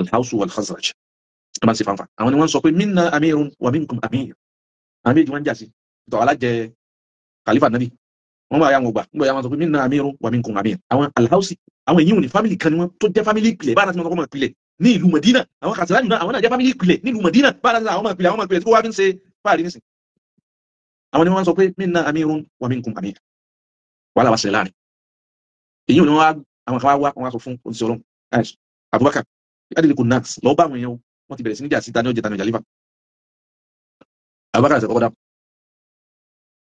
al-Hawsu wal-Khazraj ẹ máa ń ṣe fanfa àwọn ni wọ́n sọ pé minna amirun wa minkum amir àwọn méjì wọ́n ń jà sí ìtọ̀ alájẹ khalifa nabi wọ́n bá yà wọn gbà ń bọ̀ yà wọn sọ pé minna amirun wa minkum amir àwọn al-Hawsi àwọn èyí wọn ni fámìlì kan ni wọ́n tó jẹ́ fámìlì ìpìlẹ̀ bá láti mọ̀ ìpìlẹ̀ ní ìlú Mọ̀dínà àwọn Khazraj náà àwọn náà jẹ́ fámìlì ìpìlẹ̀ ní ìlú Mọ̀dínà bá láti àwọn ìpìlẹ̀ àwọn ìpìlẹ̀ tí kò wá fi ń ṣe fáàrí nísìn àwọn ni wọ́n sọ pé minna amirun wa minkum amir wàhálà wá ṣẹlẹ̀ láàrin èyí ni wọ́n àwọn kan wá wọ́n sọ fún oníṣẹ́ Ọlọ́run Abubakar adìrẹ́kù nax lọ bá àwọn èèyàn wọ́n ti bẹ̀rẹ̀ sí níjà sí tani ọjà tani ọjà lífà Abubakar ṣe kọ́kọ́ dá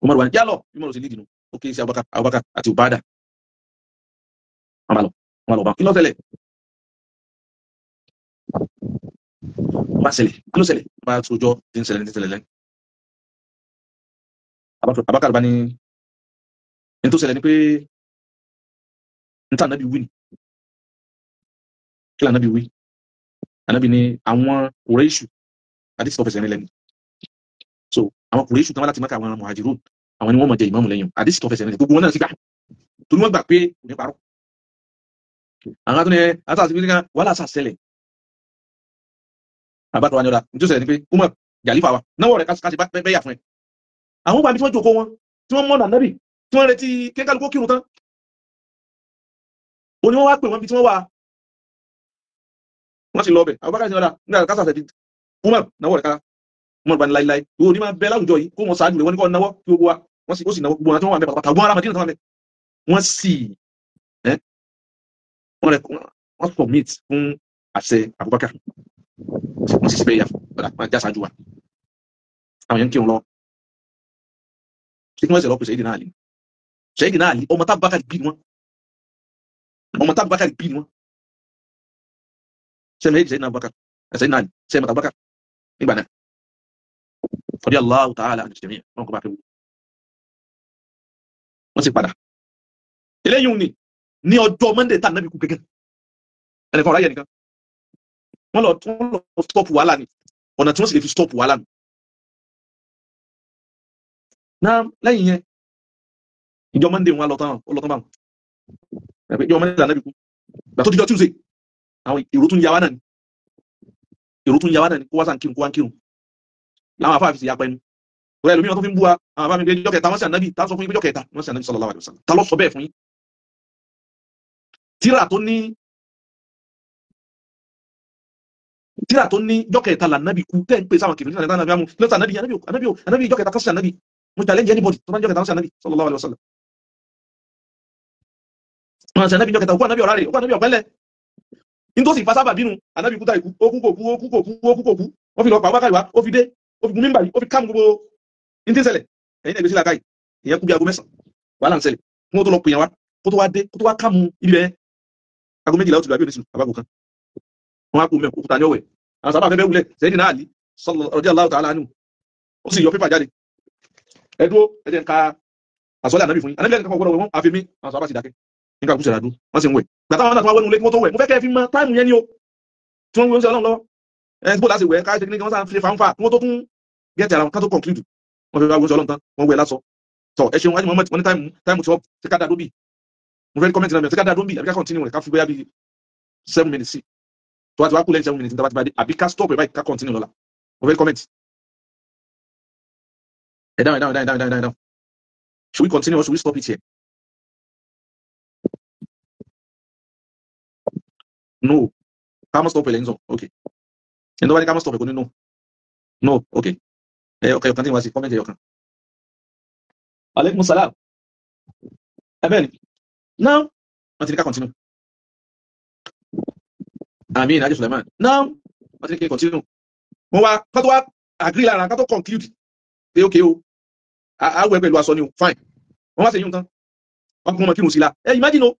Umar wà ní jálọ Umar sì lídìí nù ó kéré sí Abubakar Abubakar àti Ubada wọn bá lọ bá kí ló ṣẹlẹ̀ wọ́n bá ṣẹlẹ̀ kí ló ṣẹlẹ̀ wọ́n bá sojọ́ tí ń ṣẹlẹ̀ ní ṣẹlẹ̀ lẹ́nu Abubakar bá ní ní tó ṣẹlẹ̀ ni pé nta anabi wí ni kí la anabi wí anabi ni àwọn Kùrẹ́ṣù àti sọfẹsẹ ní lẹ́nu so àwọn Kùrẹ́ṣù tán wá láti Mákà àwọn Muhajirun àwọn ni wọ́n máa jẹ ìmáàmù lẹ́yìn àdìsí tọfẹsẹ ní gbogbo wọn náà sì gbà torí wọ́n gbà pé kò ní parọ́ àwọn àtúnyẹ àtàtì bí nǹkan wàhálà sàṣẹlẹ̀ àbátọ wa ni ọ̀dà nítorí ṣẹlẹ̀ ni pé Umar jàlífà wa náwó rẹ̀ kásì bẹ́yà fún ẹ àwọn bàbí tí wọ́n jókòó wọn tí wọ́n mọ̀nà nábì tí wọ́n retí kékàlùkù kírun tán ó ní wọ́n wá pè wọ́n bí tí wọ́n wà Wọ́n sì lọ bẹ̀. Abubakar sì ní ọ̀dà nígbà kásà fẹ́ fi Umar náwó rẹ̀ kára. Umar bá ní láíláí. Ìwọ ní máa bẹ láwùjọ yìí kó wọn ṣáájú rẹ̀ wọ́n ní kó náwó kí gbogbo wa. Wọ́n sì ó sì náwó gbogbo wọn tí wọ́n wà mẹ́ pàtàkì àwọn ará Madina tí wọ́n wà mẹ́. Wọ́n sì ẹ́ wọ́n rẹ̀ wọ́n submit fún àṣẹ Abubakar. Wọ́n sì síbẹ̀ yà ọ̀dà wọ́n já ṣáájú wa. Àwọn yẹn ń kírun lọ. Ṣé kí wọ́n ṣe lọ pèsè Sayyidina Ali? Sayyidina Ali ọmọ tábàkà bí wọn. Ọmọ tábàkà bí wọn. Ṣé méjì Sayyidina Abubakar? Sayyidina Ali ṣé mọ̀tà Abubakar? Nígbà náà. Radiyallahu ta'ala anil jami' wọn kò bá fẹ́ wù. Wọ́n sì padà. Eléyìí ni ní ọjọ́ Monday tá ànábì kú gẹ́gẹ́. Ẹnìkan ọ̀rá yẹ nìkan. Wọ́n lọ stop wàhálà ni. Ọ̀nà tí wọ́n sì lè fi stop wàhálà ni. Náà lẹ́yìn yẹn, ìjọ Monday wọn lọ tán ó lọ tán báwọn. Ìjọ Monday tá ànábì kú. Ìgbà tó dijọ́ Tuesday, àwọn èrò tún ya wá náà ni. Èrò tún ya wá náà ni kó wá sàn kírun kó wá ń kírun. Làwọn afáàfin sì yapa ẹnu. Ọ̀rẹ́ ẹlòmíràn tó fi ń bú wa, àwọn afáàfin pé ìjọ kẹta wọ́n sì ànábì, tá sọ fún yín pé ìjọ kẹta wọ́n sì ànábì sallallahu alaihi wasallam. Ta ló sọ bẹ́ẹ̀ fún yín? Tíra tó ní ìjọ kẹta lànábì kú tẹ́ ń pè sáwọn kìfìrí náà ànábì lọ́sà ànábì ànábì ànábì ànábì ìjọ kẹta kan sí ànábì. Mo challenge anybody tó bá ń jọ kẹta kan sí ànábì sallallahu alaihi wasallam. Wọ́n sì ànábì ìjọ kẹta òkú ànábì ọ̀rá rẹ̀ òkú ànábì ọ̀pẹ́lẹ̀. Nítòsí ìfasábà bínú ànábì kú táìkú ó kú kò kú ó kú kò kú ó kú kò kú. Wọ́n fi lọ pa Abubakar wá ó fi dé ó fi gun mímbà yìí ó fi káàmù gbogbo ní tí ń ṣẹlẹ̀. Ẹ̀yin náà gbèsè làkàyè ìyẹn kú bí aago 9 wàhálà ń ṣẹlẹ̀ kí wọ́n tó lọ pè yẹn wá kó tó wá dé kó tó wá káàmù ibi bẹ́ẹ̀ aago 12 ó ti lọ àbí oníṣìlú àbágo kan wọn á kú mẹ́ òkúta ní ọ̀wẹ̀. Àwọn sábà fẹ́fẹ́ wulẹ̀ Sayyidina Ali radiyallahu ta'ala anhu ó sì yọ pépà jáde. Ẹ dúró ẹ jẹ́ n ka àsọlẹ̀ ànábì fún yín. Ànábì lẹ́nu kankan gbọ́dọ̀ wẹ̀ wọ́n àfi mí. Àwọn sábà sì dákẹ́ nígbà kúṣẹ̀ ràdú wọ́n sì ń wẹ̀. Gbàtà wọn náà tó wá wẹ́nu ilé kí wọ́n tó wẹ̀ mo fẹ́ kẹ́ ẹ fi mọ táìmù yẹn ni o tí wọ́n ń wẹ̀ ń sọ Ọlọ́run lọ́wọ́. Ẹ bó láti wẹ̀ ká ṣe kí wọ́n sáà fi fanfa kí wọ́n tó tún gẹ́tì ara wọn ká tó conclude. Wọ́n fi wá wọ́n sọ Ọlọ́run tán wọ́n wẹ̀ lásọ. Tọ́ ẹ ṣeun Muhammad wọ́n ní táìmù tí wọ́n ti ká dá dóbì. Mo fẹ́ kọ́mẹ́ntì náà mi ti ká dá dóbì àbí ká continue rẹ̀ ká fi bóyá bí 7 minutes sí. Tó wá ti wá kú lẹ́yìn 7 minutes níta bá ti bá dé àbí ká stop ẹ̀ báyìí ká continue lọ́la. Mo fẹ́ kọ́mẹ́ntì. Ẹ dáhùn ẹ dáhùn ẹ dáhùn ẹ dáhùn ẹ dáhùn. Should we continue or should we stop it here? No. Ká má stop ẹ̀ lẹ́yìn sọ. Okay. Ẹni tó bá ní ká má stop ẹ̀ kò ní no. No, okay. Ẹ ọkàn ọkàn tí wọ́n ti kọ́mẹ́ntì ọkàn. Aleykum salam. Ẹ bẹ́ẹ̀ ni. Now, wọ́n ti ní ká continue. Àmín, Ajé Suleiman. Now, wọ́n ti ní kí continue. Wọ́n wá ká tó wá agree lára ká tó conclude. Pé okay o. A wẹ̀ pẹ̀lú aṣọ ni o, fine. Wọ́n wá ṣe yún tán. Wọ́n kún ọmọ kírun sí la. Ẹ imagine o.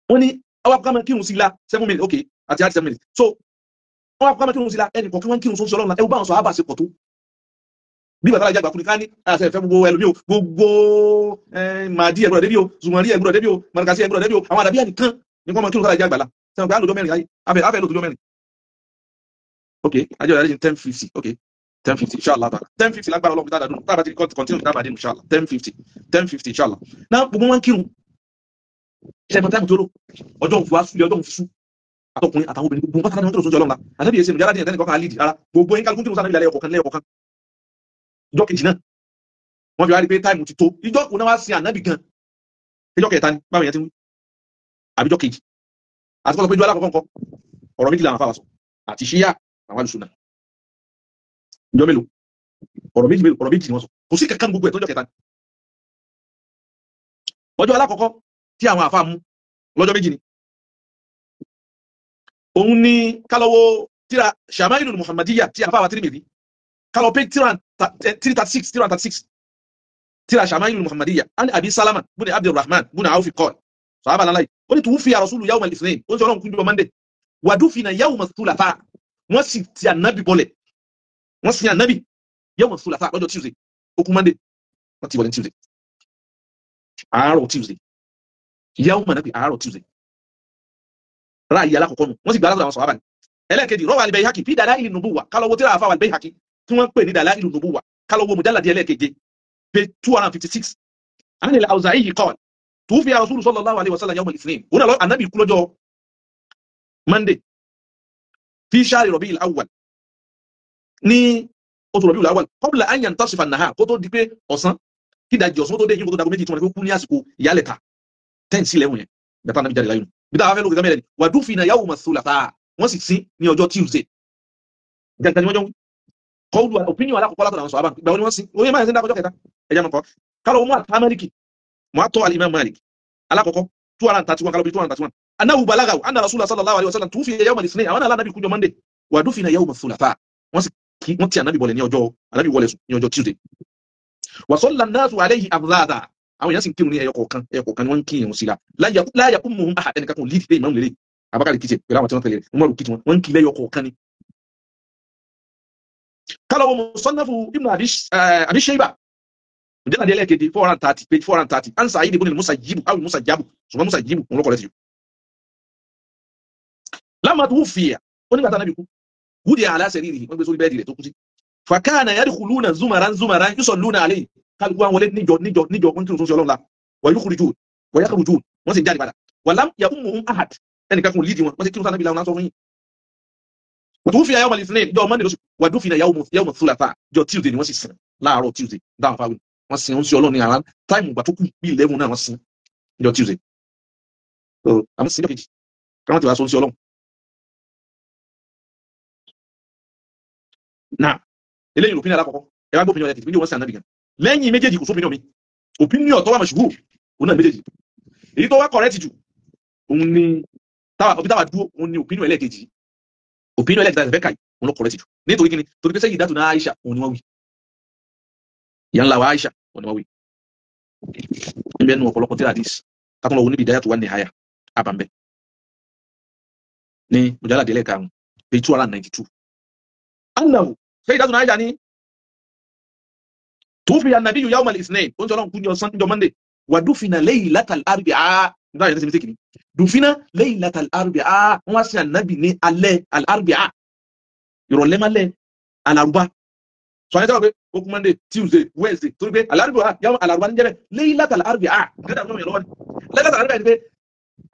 Wọ́n ní àwọn akọ́kọ́ máa kírun sí la 7 minutes, okay, àti àti 7 minutes. So, wọ́n akọ́kọ́ máa kírun sí la ẹnì kọ̀ọ̀kan wọ́n kírun sóńsọ Ọlọ́run la ẹ wo báwọn sọ àbá ṣe pọ̀ tó. Bí bàtà alájà gbàkúni ká ní àṣẹ ìfẹ́ gbogbo ẹlòmíì o gbogbo màdí ẹgbọ́dọ̀ débi o zùmọ̀rí ẹgbọ́dọ̀ débi o màdàkàsí ẹgbọ́dọ̀ débi o àwọn àdàbíyà nìkan ní kọ́ máa kírun sálájà àgbàlá sẹ́wọ̀n pé àlòjọ́ mẹ́rin ayé afẹ́ lòjọ́ mẹ́rin. Ok ajọ́ ìdájí 10:50 ok 10:50 inshallah ta'ala 10:50 lágbára Ọlọ́run tá a dùn tá a bá ti continue tá a bá dé inshallah 10:50 10:50 inshallah. Náà gbogbo wọn kírun iṣẹ́ ìfọ̀n táìmù tó lò ọjọ́ òun fi wá súlẹ̀ ọjọ́ òun fi sú àtọkùnrin àtàwọn obìnrin gbogbo nǹkan tó ń sọ Ọlọ́run la àtàbí èsì ìjọba díẹ̀ tẹ́nìkan kan á lídìí rárá gbogbo yín kálukú kírun sáà níbi lẹ́yọ̀kọ̀kan lẹ́yọ̀kọ̀kan. Ìjọ kejì náà wọ́n fi wá rí pé táìmù ti tó ìjọ kò náà wá sin ànábì gan ìjọ kẹta ni báwọn yẹn ti ń wí àbíjọ kejì àti kọ́ sọ pé ìjọ alákọ̀ọ́kọ́ nǹkan ọ̀rọ̀ méjì làwọn afáwà sọ àti ṣíyà àwọn alùsùnà ìjọ mélòó ọ̀rọ̀ méjì mélòó ọ̀rọ̀ méjì ni wọ́n sọ kò sí kankan gbogbo ẹ̀ tó jọ kẹta ni. Ọjọ́ alákọ̀ọ́kọ́ tí àwọn àfáà mú lọ́jọ́ méjì ni òun ni kálọ́wọ́ tíra Shama'ilul Muhammadiyya tí àfáà wa Tirmidhi kálọ́ pé 336 336 tíra Shama'ilul Muhammadiyya ani Abi Salama buni Abdulrahman buni Awfi qala sahaba lalai ó ní tuwufiya rasulu yawma al-ithnain ó ń sọ Ọlọ́run kúnjọ Monday wa dufina yawma thulatha wọ́n sì ti ànábì bọ́lẹ̀ wọ́n sì ànábì yawma thulatha lọ́jọ́ Tuesday ó kú Monday wọ́n ti wọlé Tuesday àárọ̀ Tuesday yawma nàbì àárọ̀ Tuesday ráàyè alákọ̀ọ́kọ́ nù wọ́n sì gbà látọ̀ àwọn sọ̀hábà ni. Ẹlẹ́ẹ̀kejì rọ́wà al-Bayhaqi fi Dalailin Nubuwwa kálọ́wọ́ tíra àfáwà al-Bayhaqi tí wọ́n ń pè ní Dalailun Nubuwwa kálọ́wọ́ mujalladi ẹlẹ́ẹ̀keje page 256 an al-Awza'i qala tuwufiya rasulu sallallahu alaihi wasallam yawm al-ithnain òun náà ànábì kú lọ́jọ́ Monday fi shahri Rabi'il awwal ní oṣù Rabi'il awwal qabla an yantasifa an-nahar kó tó di pé ọ̀sán kí ìdajì ọ̀sán tó dé yín kó tó dago méjì tí wọ́n ní kó kú ní àsìkò ìyálẹ̀ta 10 sí 11 yẹn gbàtà ànábì jáde láyé nù. Bí táwa fẹ́ lóògùn gẹ́gẹ́ ni wà dúfin yawma thulatha, wọ́n sì sin ní ọjọ́ Tuesday. Gẹ́gẹ́ ni wọ́n jọ ń wí. Kọ́ọ̀dù opinion alákọ̀ọ́kọ́ látọ̀dọ̀ àwọn sọ̀rọ̀ ìgbà wo ni wọ́n sin? Oyè máa ń sin dákọjọ́ kẹta. Ẹ̀jẹ̀ mọ̀ kọ́. Kálọ̀ mú àtàmẹ́ríkì. Mọ̀ àtọ́ al-Imam Malik. Alákọ̀ọ́kọ́ 231 kálọ̀ bí 231. Anáwó balagaw anna Rasulullah sallallahu alaihi wasallam tuwuffiya yawma al-ithnayn. Àwọn náà lánàbí kújọ Monday. Wà dúfin yawma thulatha. Wọ́n sì kí wọ́n ti ànábì bọ̀lẹ̀ ní ọjọ́ ànábì wọlé sùn ní ọjọ́ Tuesday. Wa salla an-nasu alayhi afdhadha. Àwọn èèyàn sì ń kírun ní ẹyọ kọ̀ọ̀kan ẹyọ kọ̀ọ̀kan ni wọ́n ń kí irun sí la. La yaqummuhum ahad, ẹnìkan kan lídìí pé ìmáàmù lélẹ̀. Abakari kìí ṣe pẹ̀lú àwọn tí wọ́n tẹ̀lé rẹ̀. Umaru kìí wọn, wọ́n ń kí lẹ́yọ kọ̀ọ̀kan ni. Kálọ̀ wọ Musannafu Ibn Abi Shayba. Ǹjẹ́ nàdí ẹlẹ́ẹ̀kejì 430 page 430. An Sa'id ibn al-Musayyib aw al-Musayyabu. Ṣùgbọ́n Musayyibu òun ló kọ̀ rẹ̀ sí jù. Lamma tuwuffiya, ó nígbà tá ànábì kú. Wudi'a ala saririhi, wọ́n gbé sórí bẹ́ẹ̀dì rẹ̀ tó kú sí. Fakana yadkhuluna zumaran zumaran yusalluna alayhi. Kálukú wọn wọlé níjọ níjọ níjọ wọ́n kírun sóńsọ ọlọ́run la. Wa yukhrijun wa yakhrujun, wọ́n sì jáde padà. Wa lam ya'ummuhum ahad, ẹnìkan kò lídìí wọn, wọ́n sì kírun sáà nábì làwọn sọ fún yín. Wa tuwuffiya yawma al-ithnayn, jọ Monday lóṣù. Wa dufina yawma thulatha, jọ Tuesday ni wọ́n sì sìn láàárọ̀ Tuesday dáhùn fáwọn. Wọ́n sin oúnjẹ ọlọ́run ní àrán táìmù ìgbà tó kù bí 11 náà wọ́n sin jọ Tuesday. Àmọ́ sin jọ kejì káwọn ti wá sọ oúnjẹ ọlọ́run. Náà eléyìí lòpin alákọ̀ọ́kọ́ ẹ wá gbópin ọ̀yà kìtìpín ní wọ́n sin ànábì gan. Lẹ́yìn méjèèjì kò sópin mi opinion tó wà mọ̀ṣúhù òun náà méjèèjì. Èyí tó wá correct jù òun ni táwa òbí táwa dúró òun ni opinion ẹlẹ́ẹ̀kejì. Opinion ẹlẹ́ẹ̀kejì fẹ́ kàyí òun ló correct jù. Nítorí kíni? Torí pé Sayyidatuna Aisha òun ni wọ́n wí. Ìyá ńlá wa Aisha òun ni wọ́n wí. Níbẹ̀ nu ọ̀pọ̀lọpọ̀ tí hadith kákan lọ wo níbi Bidayatu wa Nihaya àbàmbẹ̀ ní mujallad ẹlẹ́ẹ̀karùn-ún page 292. Annahu Sayyidatuna Aisha ní tuwuffiya an-nabiyyu yawma al-ithnayn, ó ń sọ ọlọ́run kú ní ọ̀sán níjọ́ Monday. Wa dufina laylatal arbi'a, nígbà yẹn ti mistake ni. Dufina laylatal arbi'a, wọ́n wá sí ànábì ní alẹ́ al-arbi'a, ìrọ̀lẹ́ málẹ̀ alárúbá. Sọ àyẹ̀tẹ̀ wọ́n pé ó kú Monday, Tuesday, Wednesday, torí pé al-arbi'a yawma alárúbá ní jẹ́bẹ̀ laylatal arbi'a, kẹ́tà fún mi lọ́wọ́ ni. Laylatal arbi'a ni pé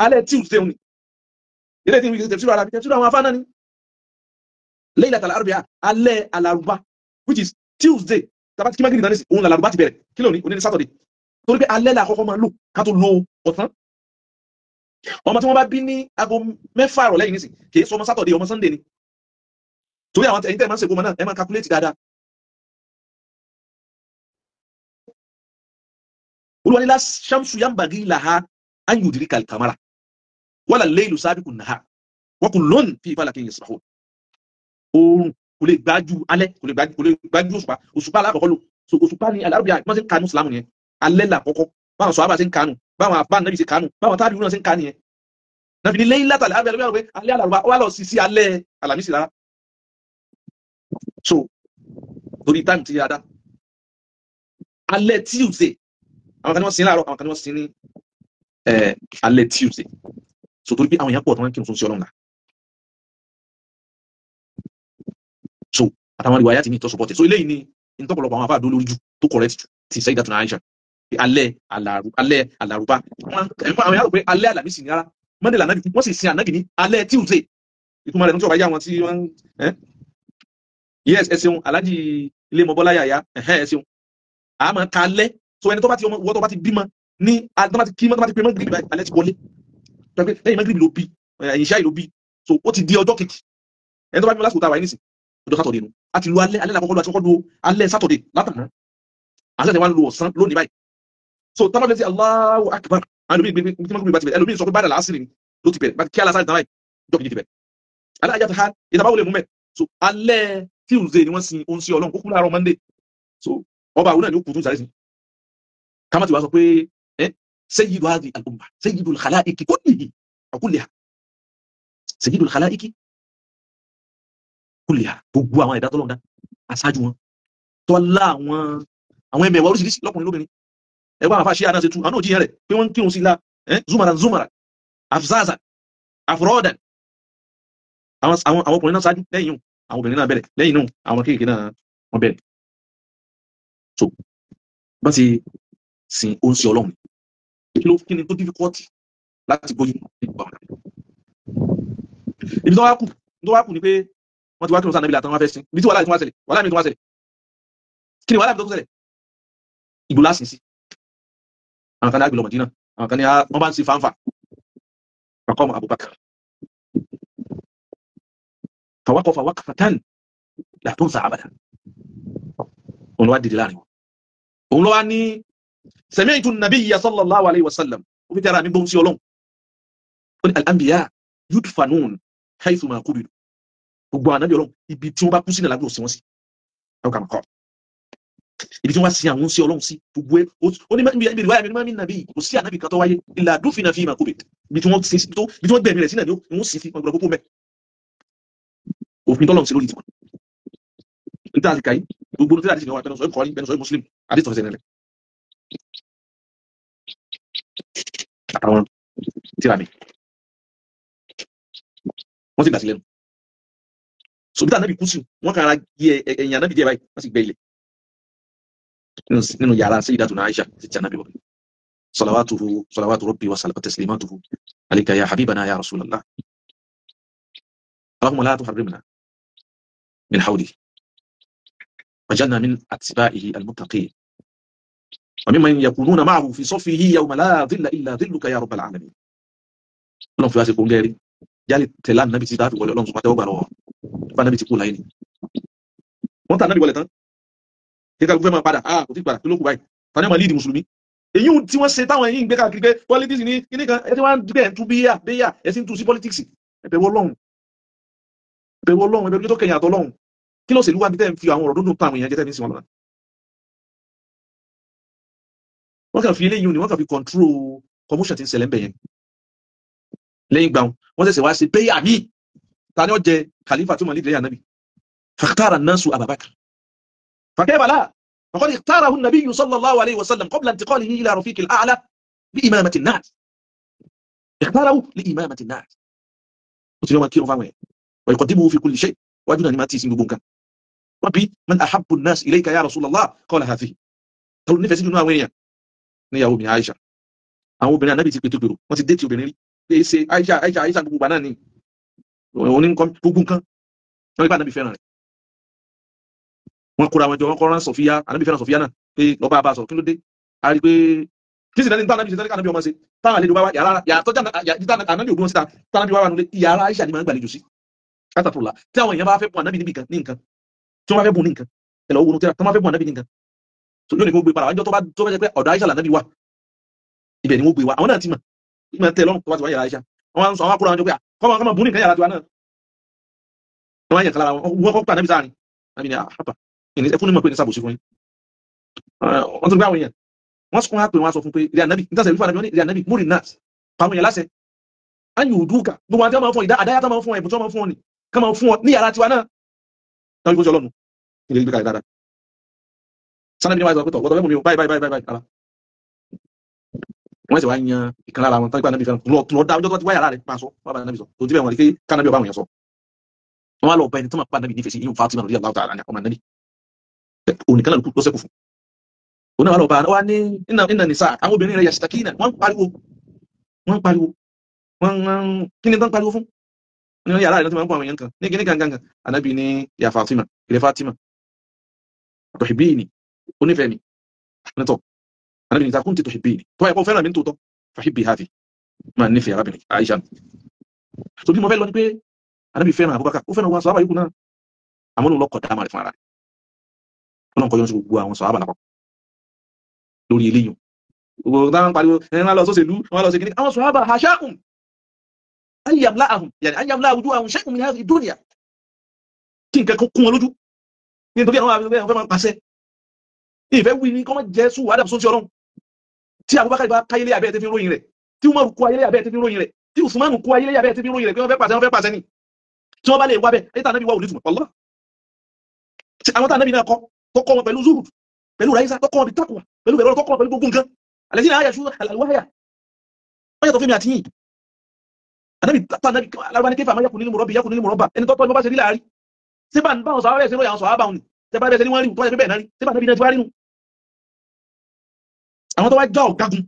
alẹ́ Tuesday ni. Ilé tí mi tafsir ara mi tafsir àwọn afáàná ni. Laylatal arbi'a, alẹ́ alárúbá, which is Tuesday. Tàbá tí kí mágìrì náà ní òun làlárúbá ti bẹ̀rẹ̀. Kí ló ní? Òní ní Saturday. Torí pé alẹ́ làkọ́kọ́ máa lò ká tó lo ọ̀sán. Ọmọ tí wọ́n bá bí ní aago 6 ìrọ̀lẹ́ yìí nísìn kì í sọ ọmọ Saturday, ọmọ Sunday ni. Torí àwọn ẹ̀yin tẹ́ ẹ máa ń ṣèkó ọmọ náà ẹ máa calculate dáadáa. Olúwa ní la shamsu yanbaghi laha an yudrika al-qamara wala al-laylu sabiqu an-nahar wa kullun fi falakin yasbahun. Oòrùn kò lè gbájú alẹ́, kò lè gbájú òṣùpá. Òṣùpá alákọ̀ọ́kọ́ lò. So òṣùpá ni alárùbíà wọ́n ti ń kanu Ìsìlámù yẹn. Alẹ́ làkọ́kọ́. Báwọn sọ̀hábà ṣe ń kanu, báwọn àbá nàbì ṣe kanu, báwọn tábìlì náà ṣe ń kanu yẹn. Nàbì ní laylatal arbi'a pé alẹ́ alárùbá wà lọ sí sí alẹ́ àlàmísì rárá. So torí táìmù ti yára dá. Alẹ́ Tuesday, àwọn kan ní wọ́n sin láàárọ̀, àwọn kan ní wọ́n sin ní alẹ́ Tuesday. So torí pé àwọn èèyàn pọ̀ tí wọ́n ń kírun sí Ọlọ́run náà. So àtàwọn ìwà ayá ti ní ìtọ́ support. So eléyìí ni ìtọ́pọ̀lọpọ̀ àwọn afáàdó lórí jù tó correct jù ti Sayyidatuna Aisha. Alẹ́ alárùbá. Àwọn èèyàn rò pé alẹ́ àlàmísì ni rárá. Monday lànàbì wọ́n sì sin ànábì ní alẹ́ Tuesday. Ìtumọ̀ rẹ̀ ní tí ọba yá wọn tí wọ́n yes ẹ ṣeun Alhaji ilé mọ́bọ́lá yàyà ẹ ṣeun. Àmọ́ ká alẹ́ so ẹni tó bá ti ọmọ wọ́n tó bá ti bímọ ní tó bá ti kí tó bá ti pé mọ́gìrì báyìí alẹ́ ti wọlé. Lẹ́yìn mọ́gìrì ló bí ẹ̀yìn ṣáì ló bí so ó ti di ọjọ́ kejì. Ẹni tó bá bímọ lásìkò tá a wà yìí nísìn ọjọ́ Saturday nu a ti lo alẹ́ alẹ́ làkọ́kọ́ lo àti kọ́kọ́ lo alẹ́ Saturday látàná àti àti wá lo ọ̀sán lónìí báyìí. So tábà bẹ́ẹ̀ sí Allahu Akbar àwọn ẹlòmíì gbé tí mọ́gìrì bá ti bẹ̀rẹ̀ ẹlòmíì sọ pé bá dàlá àsìrì ló ti bẹ̀rẹ̀ kí alásàrì tán báyìí ọjọ́ kejì ti bẹ̀rẹ̀. Alẹ́ ajá ti ha ìtàbá wọlé mú mẹ́. So alẹ́ Tuesday ni wọ́n sin ohun sí Ọlọ́run kó kú láàárọ̀ Monday. So ọba àwọn náà ni ó kù tún sáré sí. Ká má ti wá sọ pé sayyidu hadhihi al-umma sayyidul khalaiqi kullihi aw kulliha sayyidul khalaiqi kulliha gbogbo àwọn ẹ̀dá tọ́lọ́run dá aṣáájú wọn tọ́lá àwọn ẹ̀mẹ̀wá oríṣiríṣi lọ́kùnrin lóbìnrin. Ẹgbẹ́ àwọn afáṣẹ́ àná ṣe tú àwọn òjìyàn rẹ̀ pé wọ́n ń kírun sí la zumaran zumaran afzaza afrodan. Àwọn ọkùnrin náà ṣáájú lẹ́yìn àwọn obìnrin náà bẹ̀rẹ̀ lẹ́yìn náà àwọn kéèké náà wọ́n bẹ̀rẹ̀. So bá ti sin oúnjẹ Ọlọ́run kí ló kí ni tó difficult láti gbóyún nípa ọ̀nà. Ibi tó wá kù ni pé wọ́n ti wá kírun sáà nàbí àtàwọn afẹ́ sin ibi tí wàhálà ti wá ṣẹlẹ̀ wàhálà mi tó wá ṣẹlẹ̀ kí ni wàhálà mi tó ṣẹlẹ̀ ìgbò lásìn sí. Àwọn kan ní àgbè lọ Mọ̀dínà, àwọn kan ní wọ́n bá ń ṣe fáńfà. Faqama Abubakar fawaqafa waqfatan la tunsa abadan. Òun ló wá dìde láàrin wọn. Òun ló wá ní sami'tu an-nabiyya sallallahu alayhi wa sallam. Ó fi tẹ́ra mi gbóhùn sí Ọlọ́run. Ó ní al-anbiya yudfanun haythu ma qubilu. Gbogbo ànábì Ọlọ́run ibi tí wọ́n bá kú sí nàlágbò sí wọn sí. Ibi tí wọ́n bá sin àwọn sí Ọlọ́run sí gbogbo ẹ. Ó ní ibi ìwáyà mi ní máa ń nàbí kò sí ànábì kan tó wáyé illa dufina fima qubid. Ibi tí wọ́n sin sí tó ibi tí wọ́n gbẹ̀mí rẹ̀ sí náà ni wọ́n sì sí wọn gbọ́dọ̀ kókó mẹ́. Òfin tọ́lọ́run sí lórí tiwọn. Níta àti kàyí gbogbo tí àdìsí ni wọ́n pẹ̀lú sọ Bukhari pẹ̀lú sọ Muslim àdìsí tọ̀sẹ̀ nílẹ̀. Àtàwọn tíra mi. Wọ́n sì gbà sí lẹ́nu. Sòbítà ànábì kú sí wọn kàn ara yẹ ẹ̀yìn ànábì díẹ̀ báyìí wọ́n sì gbẹ́ ilẹ̀. Nínú yàrá Sayyidatuna Aisha ti ti ànábì wọ̀. Salawatuhu salawatu rabbi wa taslimatuhu alayka ya habibana ya Rasulallah. Allahumma la tuharrimna min hawli. وجعلنا من أتباعه المتقين وممن يكونون معه في صفه يوم لا ظل إلا ظلك يا رب العالمين. Ọlọ́run fi wá sí kóńgẹ́ rí jálè tẹ̀lé ànábì tí táàfin wọlé Ọlọ́run sọpá tẹ́wọ́ gbà lọ́wọ́ bá ànábì ti kú láyé ni. Wọ́n ta ànábì wọlé tán kí kálukú fẹ́ máa padà kò tí padà kí ló kù báyìí tani ọmọ líìdì mùsùlùmí. Èyí tí wọ́n ṣe táwọn yìí ń gbé káàkiri pé politics ní kíní kan ẹ ti wá ń gbé ẹ̀ ń tú bíyà bíyà ẹ sì ń tú sí politics. Ẹ bẹ̀rù Ọlọ́run, ẹ bẹ̀rù Ọlọ́run, ẹ bẹ̀rù tó kẹyìn àtọ́lọ́run. Kí ló ṣèlú wá bí tẹ́ ń fi àwọn ọ̀rọ̀ dúndùn pa àwọn èèyàn jẹ́ tẹ́ fi ń sin wọn lọ́nà. Wọ́n kàn fi eléyìí ni wọ́n kàn fi control commotion tí ń ṣẹlẹ̀ ń bẹ̀ yẹn. Lẹ́yìn gbà wọ́n ṣẹ̀ṣẹ̀ wá ṣe péyà mí ta ni ó jẹ khalifa tó mọ̀ nídìí lẹ́yìn ànábì. Fakhtara an-nasu Abubakar. Fakayfa la faqad ikhtarahu an-nabiyyu sallallahu alayhi wa sallam qabla intiqalihi ila rafiqi al-a'la bi imamati an-nas. Ikhtarahu li imamati an-nas. Ó ti ní wọn kírun fáwọn ẹ̀ wa yuqaddimuhu fi kulli shay wájú náà ni máa ti sin gbogbo nǹkan. Rabbi man ahabbu an-nas ilayka ya Rasulallah qala hadhihi. Tọ́lú nífẹ̀ẹ́ sí nínú àwọn èèyàn níyàwó mi Aisha. Àwọn obìnrin ànábì ti pètò pèrò wọ́n ti dé ti obìnrin rí pé ṣe Aisha Aisha Aisha gbogbo gbà náà ni òní nǹkan gbogbo nǹkan wọ́n rí bá ànábì fẹ́ràn rẹ̀. Wọ́n kóra wọn jọ wọ́n kọ́ rán Sọfíà ànábì fẹ́ràn Sọfíà náà pé lọ́ba bá sọ kí ló dé a rí pé kí sì náà ní táwọn ànábì ṣe tán ànábì ọmọ ṣe táwọn àlejò bá wá yàrá tọ́jà ànábì ògùn síta táwọn ànábì wá wà nulẹ̀ yàrá Aisha ni máa ń gbàlejò sí. Kátàfùlà tí àwọn èèyàn bá fẹ́ bùn ànábì níbi kan ní nǹkan tí wọ́n bá fẹ́ bùn ní nǹkan ẹ̀lọ́ owó tí wọ́n bá fẹ́ bùn ànábì ní nǹkan yóò ní kó gbé padà wájọ́ tó bá jẹ́ pé ọ̀dọ̀ Aisha lànábì wà ibẹ̀ ni wọ́n gbé wa àwọn náà ti mọ̀ ìmọ̀ tẹ́ lọ́rùn tó bá ti wá yàrá Aisha wọ́n sọ àwọn akúrò àwọn jọ pé kọ́mọ bùn ní nǹkan yàrá tiwa náà wọ́n yàn kálára wọn kọ́ pé ànábì sáàrin ànábì ní àpà ẹkún ní mọ̀ pé ní sàbòsí fún yín wọ́n tún gbé àwọn èèyàn wọ́n sọ pé wọ́n sọ fún pé rí ànábì níta sẹ̀rí fún ànábì wọ́n ní rí ànábì múrin náà pàwọn èèyàn láṣẹ á yóò dúkà gbogbo àwọn tí wọ́n máa ń fún ìdá àdáyá tó máa ń fún ẹ̀bùn tó máa ń fún ọ ni ká máa fún ọ ní yàrá tiwa náà táwọn ìfowósọ ọlọ́run ilé ìgbé kalẹ̀ dáadáa sanni bí wọ́n sọ pé tọ̀ wọ́tọ̀ fẹ́ mú mi o báyìí báyìí báyìí báyìí ara wọ́n sì wá yan ìkan lára wọn táwọn ìfẹ́ lọ lọ dá ọjọ́ tó ti wá yàrá rẹ̀ máa sọ wọ́n bá nàbì sọ tó ti bẹ̀ wọ́n rí pé kánábì ọba àwọn èèyàn sọ wọ́n wá lọ bá ẹni tó máa pa nàbì nífẹ̀ẹ́ sí ìyún Fatima radiyallahu ta'ala anha ọmọ nàbì òun nìkan náà ló sẹ́kù fún òun náà wá lọ bá wá ní iná nìsa àwọn obìnrin rẹ̀ yastakina wọ́n pariwo wọ́n pariwo wọ́n kí ni tán pariwo fún ní yàrá rẹ̀ tó máa ń pọ̀ àwọn èèyàn kan ní kíní gangan ànábì ní ya Fatima ilẹ̀ Fatima tuhibbini onífẹ̀ẹ́ mi nítọ̀ ànábì ní idha kunti tuhibbini tó wáyé kó fẹ́ràn mi nítòótọ́ fahibbi hadhi máa nífẹ̀ẹ́ arábìnrin Aisha. Tó bí mo fẹ́ lọ ni pé ànábì fẹ́ràn Abubakar ó fẹ́ràn wọn sọ àbáyókù náà àmọ́ ló lọ́kọ̀ dáàmà rẹ̀ fún ara rẹ̀ ó náà kọjọ́ sí gbogbo àwọn sọ àbà lápapọ̀ lórí eléyìí gbogbo táwọn pariwo ẹ máa lọ sóṣèlú wọn lọ sí kíní àwọn sọ àbà hashahum an yamla'ahum yani an yamla'a wujuhahum shay'un min hadhihi dunya kí nǹkan kan kún wọn lójú nítorí àwọn àwọn fẹ́ máa pàṣẹ ìfẹ́ wí ní kọ́mọ jẹ́ sùn wàdà sóńsì ọlọ́run tí Abubakar bá káyélé abẹ́ tẹ́ fi ròyìn rẹ̀ tí Umaru kó ayélé abẹ́ tẹ́ fi ròyìn rẹ̀ tí Usmanu kó ayélé abẹ́ tẹ́ fi ròyìn rẹ̀ pé wọ́n fẹ́ pàṣẹ wọ́n fẹ́ pàṣẹ ni tí wọ́n bá lè wá bẹ́ẹ̀ ayé tá ànábì wà ò ní túmọ̀ ọlọ́ àwọn tá ànábì náà kọ́ tó kọ́ wọn pẹ̀lú zuhud pẹ̀lú raisa tó kọ́ wọn bí takwa pẹ̀lú bẹ̀rẹ̀ tó kọ́ wọn pẹ̀lú gbogbo nǹkan àlẹ́sìn àyà ṣú àlùwáyà wọ́n yàtọ̀ fún mi àti yìí anabi ta anabi alárúbá ní kéfà máa yakun nínú mọ̀rọ́bì yakun nínú mọ̀rọ́bà ẹni tọ́tọ́ ni wọ́n bá ṣe rí láàrí ṣé bá báwọn sọ abẹ́ ṣe lóye àwọn sọ àbáwọn ni ṣé bá bẹ́ẹ̀ ṣe ní wọ́n rí tó wáyé bẹ́ẹ̀ náà rí ṣé bá anabi náà ti wá rí nu. Àwọn tó wá jẹ́ ọ̀gágun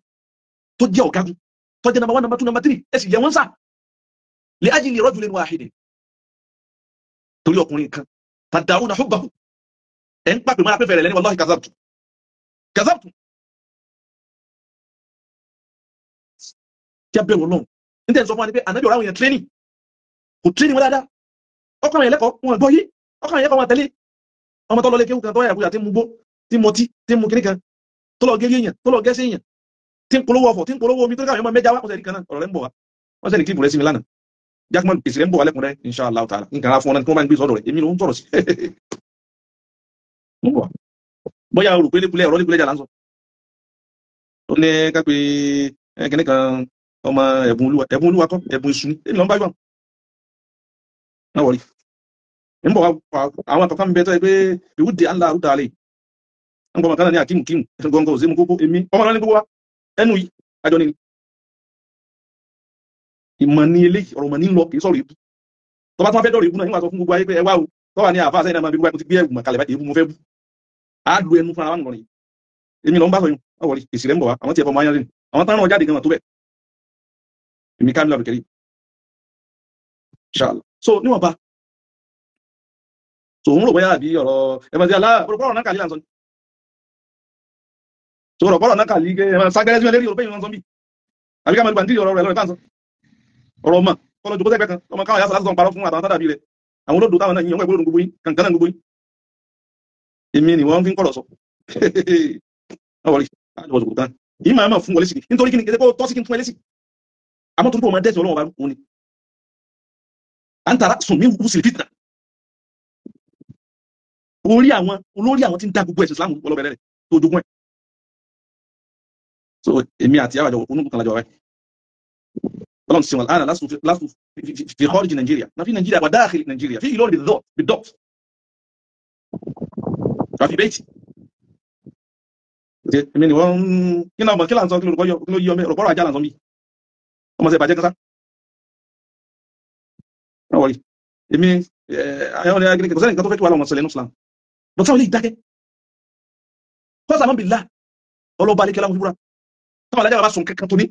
tó jẹ́ ọ̀gágun tó jẹ́ number 1 number 2 number 3 ẹ sì yẹ wọ́n sà li ajli rajulin wahidin torí ọkùnrin kan tad'una hubbahu ẹ̀ ń pàpè mọ́ra pé fẹ̀rẹ̀ lẹ́ni wallahi kazabtu kazabtu. Kí a bẹ̀rù Ọlọ́run Ní tẹ́ ń sọ fún wa ni pé ànábì ọ̀rọ̀ àwọn èèyàn tírénì kò tírénì wọn dáadáa. Ọkàn yẹn lẹ́kọ̀ọ́ wọn gbọ́ yé, ọkàn yẹn lẹ́kọ̀ọ́ wọn tẹ̀lé. Ọmọ tó lọ lé kéwù kan tó yà kúyà tí ń mu gbó, tí ń mọtí, tí ń mu kíní kan, tó lọ gé èèyàn, tó lọ gẹ́sẹ̀ èèyàn, tí ń polówó ọ̀fọ̀, tí ń polówó omi, tó káwọn èèyàn máa mẹ́ja wá. Wọ́n sẹ́ni kan náà ọ̀rọ̀ rẹ̀ ń bọ̀ wá. Wọ́n sẹ́ni kíìpù rẹ̀ sí mi lánàá. Jackman èsì rẹ̀ ń bọ̀ wá lẹ́kùnrẹ́ inshallah ta'ala. Nǹkan ara fún ọ náà kí wọ́n bá ń gbé sọ́dọ̀ rẹ̀, èmi ló ń sọ̀rọ̀ sí. Ń bọ̀ wá. Bóyá o rò pé lékulẹ̀ ọ̀rọ̀ lékulẹ̀ jà là ń sọ. Ó ní ká pé kíní kan ọmọ ẹ̀bùn olúwa, ẹ̀bùn olúwa kọ́, ẹ̀bùn èṣù ni, èmi ló ń bá yọ̀. Má wọrí. Ń bọ̀ wá àwọn àkọ́kọ́ mi bẹ tọ́ ẹ pé ìwúdi àńlá àrúdà àlè. Ń bọ̀ màkànnà ní àkímù kímù, gọ́ngọ́ òsèmú kókó, èmi ọmọ náà ní gbogbo wa, ẹnu yìí, àjọ ni. Ìmọ̀ ni eléyìí, ọ̀rọ̀ mọ̀ ní lọ, kì í sọ̀rọ̀ ìbú. Tọ́ba tí wọ́n fẹ́ dọ̀rọ̀ ìbú náà, nígbà sọ fún gbogbo ayé pé ẹ wá o, tọ́wà ní àfáà sẹ́yìn náà máa bí gbogbo ti gbé ẹ̀wù mọ̀kàlẹ̀ báyìí, èébú mo fẹ́ bú. Á lu ẹnu fúnra wa nìkan. Èmi lọ ń bá sọ yún, má wọrí, èsì rẹ̀ ń bọ̀ wá, àwọn tí ẹ fọmọ ayán lẹ́nu, àwọn tán rán jáde gan tó bẹ̀. Èmi Kamil Abdulkareem. Inshallah. So níwọ̀nba. So òun rò bóyá àbí ọ̀rọ̀ ẹ máa ṣe alá ọ̀rọ̀ náà kàlí là ń sọ ni. So ọ̀rọ̀ náà kàlí ẹ máa ságbẹ́rẹ́ sí wọn lérí ọ̀rọ̀ pé ìwọ̀n sọ bí. Àbí ká máa lu bàǹdìrì ọ̀rọ̀ rẹ̀ lọ́rẹ̀ tá à ń sọ. Ọ̀rọ̀ ọmọ kọ́lọ́ jòkó sẹ́gbẹ́ kan ọmọ káwọn yàtọ̀ lásán parọ́ fún àtàwọn tádàbí rẹ̀. Àwọn olódò táwọn náà yíyan wọ́n gbogbo yín kankan náà gbogbo yín. Èmi ni wọ́n fi ń kọ̀rọ̀ sọ. Wọ́n wọlé àjọwọ̀ sòkòtò kan. Yìí máa máa fún wọlé sí ni. Nítorí kí ni kí tọ́ sí kí n fún ẹ lésì. Àmọ́ torí pé o máa dẹ́sẹ̀ Ọlọ́run ọba òun ni. À ń tara sùn mí wú sí fìtìnà. Orí àwọn olórí àwọn tí ń dá gbogbo ẹ̀sìn Islam ọlọ́bẹ̀rẹ̀ rẹ̀ tó jogún ẹ̀. So èmi àti àwọn àjọ onúkú kan lájọ wáyé. Ọlọ́run ti sìn wọn lásù fi kharij Nàìjíríà. Na fi Nàìjíríà wà dáàkìlì Nàìjíríà. Fi Ìlọrin bid-dot. Wà fi bẹ́ẹ̀tì. Èmi ni wọ́n kí náà mọ̀ kí là ń sọ kí lórúkọ yọ kí ló yí ọmọ ọ̀rọ̀ ajá là ń sọ mí. Ọmọ sẹ bàjẹ́ kan sá. Má wọrí. Èmi ayọ̀ ni kò sẹ́ni nǹkan tó fẹ́ kí wàhálà ọmọ ṣẹlẹ̀ ní Islam. Bọ̀dá sáwọn ilé ìdákẹ́. Kọ́sà máa ń bì lá. Ọlọ́ba alẹ́ kí ọlá mo fi búra. Táwọn alájà bá sùn kankan tó ní.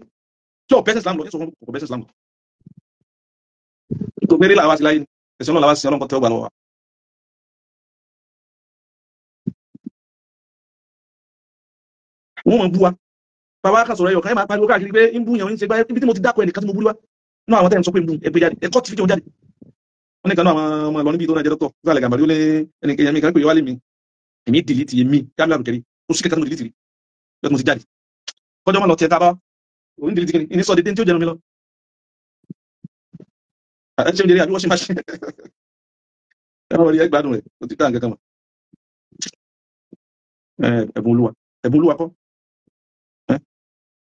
Tí ò bẹ́sẹ̀ Islam lọ, yóò sọ fún kò bẹ́sẹ̀ Islam lọ. Nítorí pé làwa sí láyé ni, ẹ̀sìn náà làwa sí ọlọ́run kan tẹ́ ọgbà lọ́wọ́ wa. Wọ́n mọ̀ ń bú wa. Bàbá kan sọ̀rọ̀ ẹyọ kan ẹ̀ máa pariwo káàkiri pé ń bú yẹn ń ṣe gbá ibi tí mo ti dákọ̀ ẹnìkan tí mo bú wá. Náà àwọn tẹ́ ń sọ pé ń bú ẹgbẹ́ jáde, ẹ̀kọ́ ti fídíò jáde. Wọ́n ní kan náà àwọn ọmọ Ìlọrin bíi tó náà jẹ́ dókítọ̀, Sálẹ̀ Gàmbàrí ó lé ẹnìkan mi kan pè wálé mi. Èmi dìlítì èmi Kamil Abdulkareem, ó sì kẹta tí mo dìlítì rí. Bẹ́ẹ̀ mo ti jáde. Kọjọ́ máa lọ tiẹ̀ tábà, òun dìlítì kí ni, ìní sọ dédé tí ó jẹun mi lọ. Ẹ ṣe ń jẹrẹ àbí wọ́n ṣe máa ṣe. Ẹ má wọlé ẹ gbádùn rẹ̀, ó ti dá nǹkan kan mọ̀. Ẹ̀bùn olúwa, ẹ̀bùn olúwa kọ́.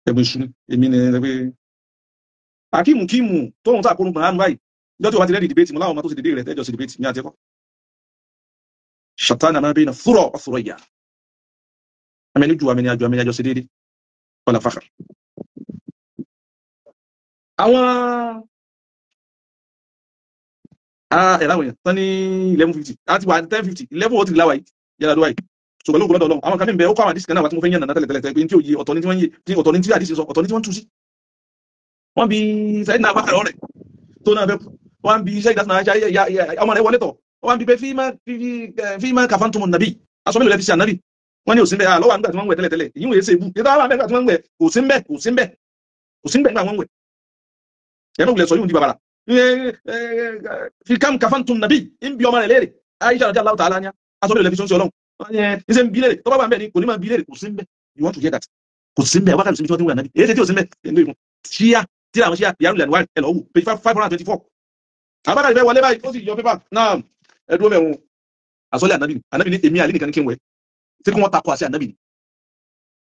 Ẹ̀bùn ìṣú ni, èmi ni ẹ pé. Akíìmù kíìmù tóun sàkóru gbọ̀n án báyìí. Ìjọ́ tí o bá ti rẹ́dì dìbéètì mo láwọn ọmọ tó ṣe dìde rẹ̀ tẹ́jọ́ ṣe dìbéètì ní àti ẹ̀kọ́. Ṣàtánà máa bẹ́ẹ̀ na fúrọ̀ ọ̀fúrọ̀ ìyá. Àmì ju àmì àjọ àmì àjọ ṣe déédéé. Wọ́n fàkà. Àwọn ẹ̀rọ àwọn èèyàn tán ní 11:50 àti wà 10:50 11:03 láwàá yìí yàrá lówàá yìí. So pẹ̀lú ògùn lọ́dọ̀ Ọlọ́run àwọn kan mi bẹ ó kọ́ àwọn àdìsí kan náà wà tí mo fẹ́ yàn nàná tẹ́lẹ̀ tẹ́lẹ̀ pé tí òye ọ̀tọ̀ ní tí wọ́n yé tí ọ̀tọ̀ ní tí àdìsí sọ ọ̀tọ̀ ní tí wọ́n tú sí. Wọ́n bi Sayyidina Abubakar ọ̀rẹ́ tó náà fẹ́ kú. Wọ́n bi Sayyidina Aisha ọmọ rẹ̀ wọlé tọ̀. Wọ́n bi pé fíìmà kàfántùmù nàbí aṣọ mélòó lẹ fi ṣe ànábì. Wọ́n ní òsín bẹ́ẹ̀ lọ́wọ́ àgbà tí wọ́n ń wẹ̀ tẹ́lẹ̀ tẹ́lẹ̀ èyí wòye ṣe ibú. Ìgbà wà mẹ́gbà tí wọ́n ń wẹ̀ kò sí mbẹ́ kò sí mbẹ́ kò sí mbẹ́ nígbà wọ́n ń wẹ̀. Ẹ má wulẹ̀ sọ yóò di bàbàrà. Fi kam kàfántùmù nàbí ń bi ọmọ rẹ̀ léèrè. Aisha radiyallahu ta'ala anha aṣọ mélòó lẹ fi ṣe Ọlọ́run. Ṣe ń bi léèrè tọ́ba bá ń bẹ̀ ni kò ní máa bi léèrè kò sí mbẹ́. You want to hear that? Kò sí mbẹ́ wákàtí sí tí wọ́n ti ń wẹ̀ ànábì. Èyí ṣe tí ò sí mbẹ́ ẹ̀ ń lóye fún. Ṣíà tí àwọn ṣíà yàrá ìlànà ẹ lọ wò page 524. Àbájáde fẹ́ wọlé báyìí ó sì yọ pépà náà ẹ dúró mẹ́wọ̀n. Àsọlé ànábì ànábì ní èmi àlè nìkan ní kí n wẹ̀. Ṣé kí wọ́n takò àṣẹ ànábì ni?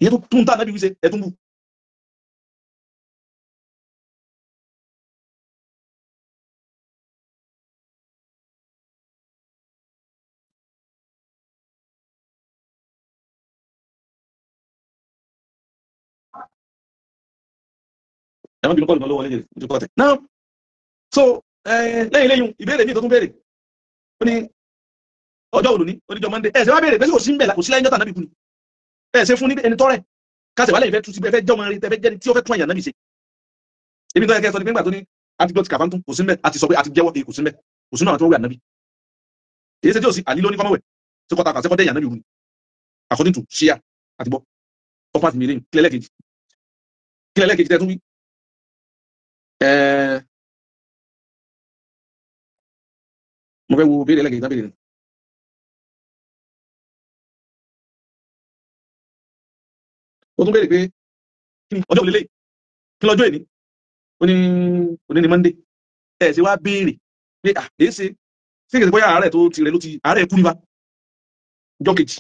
Ìyẹn tó tún tá ànábì wí ṣe ẹ tún bù. Ẹ má bínú kọ́ọ̀lù kan ló wọlé jèrè ojú kọ́ọ̀tẹ̀. Now so lẹ́yìn lẹ́yìn ìbéèrè mi tó tún béèrè ó ní ọjọ́ òlò ní oníjọ́ Monday ẹ ṣe wá béèrè pé kò sí ń bẹ̀ kò sí láyé jọ́tà nábì kú ni ẹ ṣe fún ní ẹni tọ́rẹ̀ kásẹ̀ wálé ìfẹ́ tún sí fẹ́ jẹ́ ọmọ rẹ tẹ́fẹ́ jẹ́ni tí ó fẹ́ tún àyàn nábì ṣe. Ibi tó yẹ kẹ́ sọ ni pé ńgbà tó ní àti gbọ́ ti kàfá tún kò sí ń bẹ̀ àti sọ pé àti jẹ́wọ́ kò sí ń bẹ̀ kò sínú àwọn tó wẹ̀ ànábì. Èyí ṣe tí ò sí àlí ló ní kọ́mọ̀wẹ̀ tí kọ́ta kàṣẹ́ kọ́tẹ́ ìyàn nábì wù ni according to ṣíà àti gbọ́ ọ̀pá àti mìíràn kílẹ̀ lẹ́ẹ̀kejì tẹ́ tún wí. Mo fẹ́ wo béèrè ẹlẹ́gẹ̀ẹ́ ìdábèrè ni. Ó tún béèrè pé kí ni ọjọ́ òlélẹ̀, kí lọ́jọ́ èní? Ó ní òní ni Monday. Ẹ ṣe wá béèrè pé à èé ṣe ṣé kìí ṣe bóyá àárẹ̀ tó ti rẹ̀ ló ti àárẹ̀ kú nípa ọjọ́ kejì,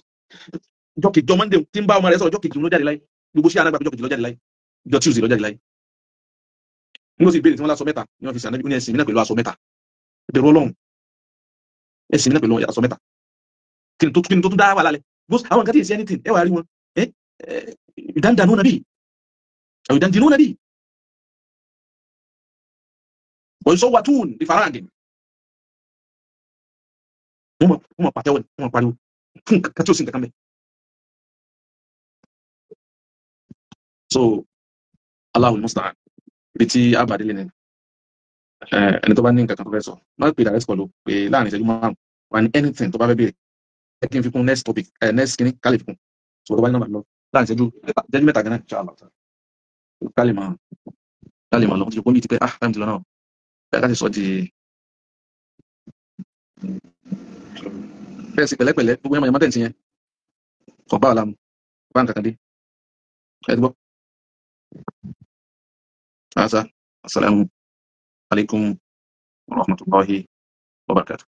ọjọ́ kejì ọjọ́ Monday tí ń bá ọmọ rẹ̀ sọ̀rọ̀, ọjọ́ kejì ló jáde láyé. Gbogbo sí alágbàgbé ọjọ́ kejì ló jáde láyé, ọjọ́ Tuesday ló jáde láyé. Ní ó sì béèrè tí wọ́n lásọ mẹ́ta ní wọ́n fi sànẹ́bí, ó ní ẹ̀sìn mi náà pẹ̀lú aṣọ mẹ́ta. Ìbẹ̀rù Ọlọ́run, ẹ̀sìn mi náà pẹ̀lú aṣọ mẹ́ta. Kí ni tó tún dá wà lálẹ́? Àwọn nǹkan tí ì sí anything, ẹ wà rí wọn. Ìdáǹdànù nàbí, ìdáǹdìnú nàbí. Wọ́n ìfaraǹdì. Wọ́n mọ̀ pàtẹ́wọ̀, wọ́n mọ̀ pariwo fún nǹkan tí ó sì nǹkan kan bẹ́ẹ̀. So, Allahul musta'an. Ibi tí a bá délé ni ẹni tó bá ní nǹkan kan tó fẹ́ sọ, má pè direct call o, pé láàrin ìṣẹ́jú márùn-ún wà ní anything tó bá fẹ́ béèrè. Ẹ kí n fi kún next topic, next kìíní ká lè fi kún. So tó bá ní nọ́mbà lọ láàrin ìṣẹ́jú mẹ́ta gan-an, inshallah. Ká lè máa lọ. Mo ti jòkó mi ti pẹ́, ah, time ti lọ náà. Ẹ ká sì sọ di bẹ́ẹ̀ sí pẹ̀lẹ́pẹ̀lẹ́, gbogbo yẹn mọ̀ tẹ̀sí yẹn. Kò bá ọ̀la mu, bá nǹkan kan dé. Ẹ ti gbọ́. Asa, assalamu alaikum wa rahmatullahi wa barakatuh.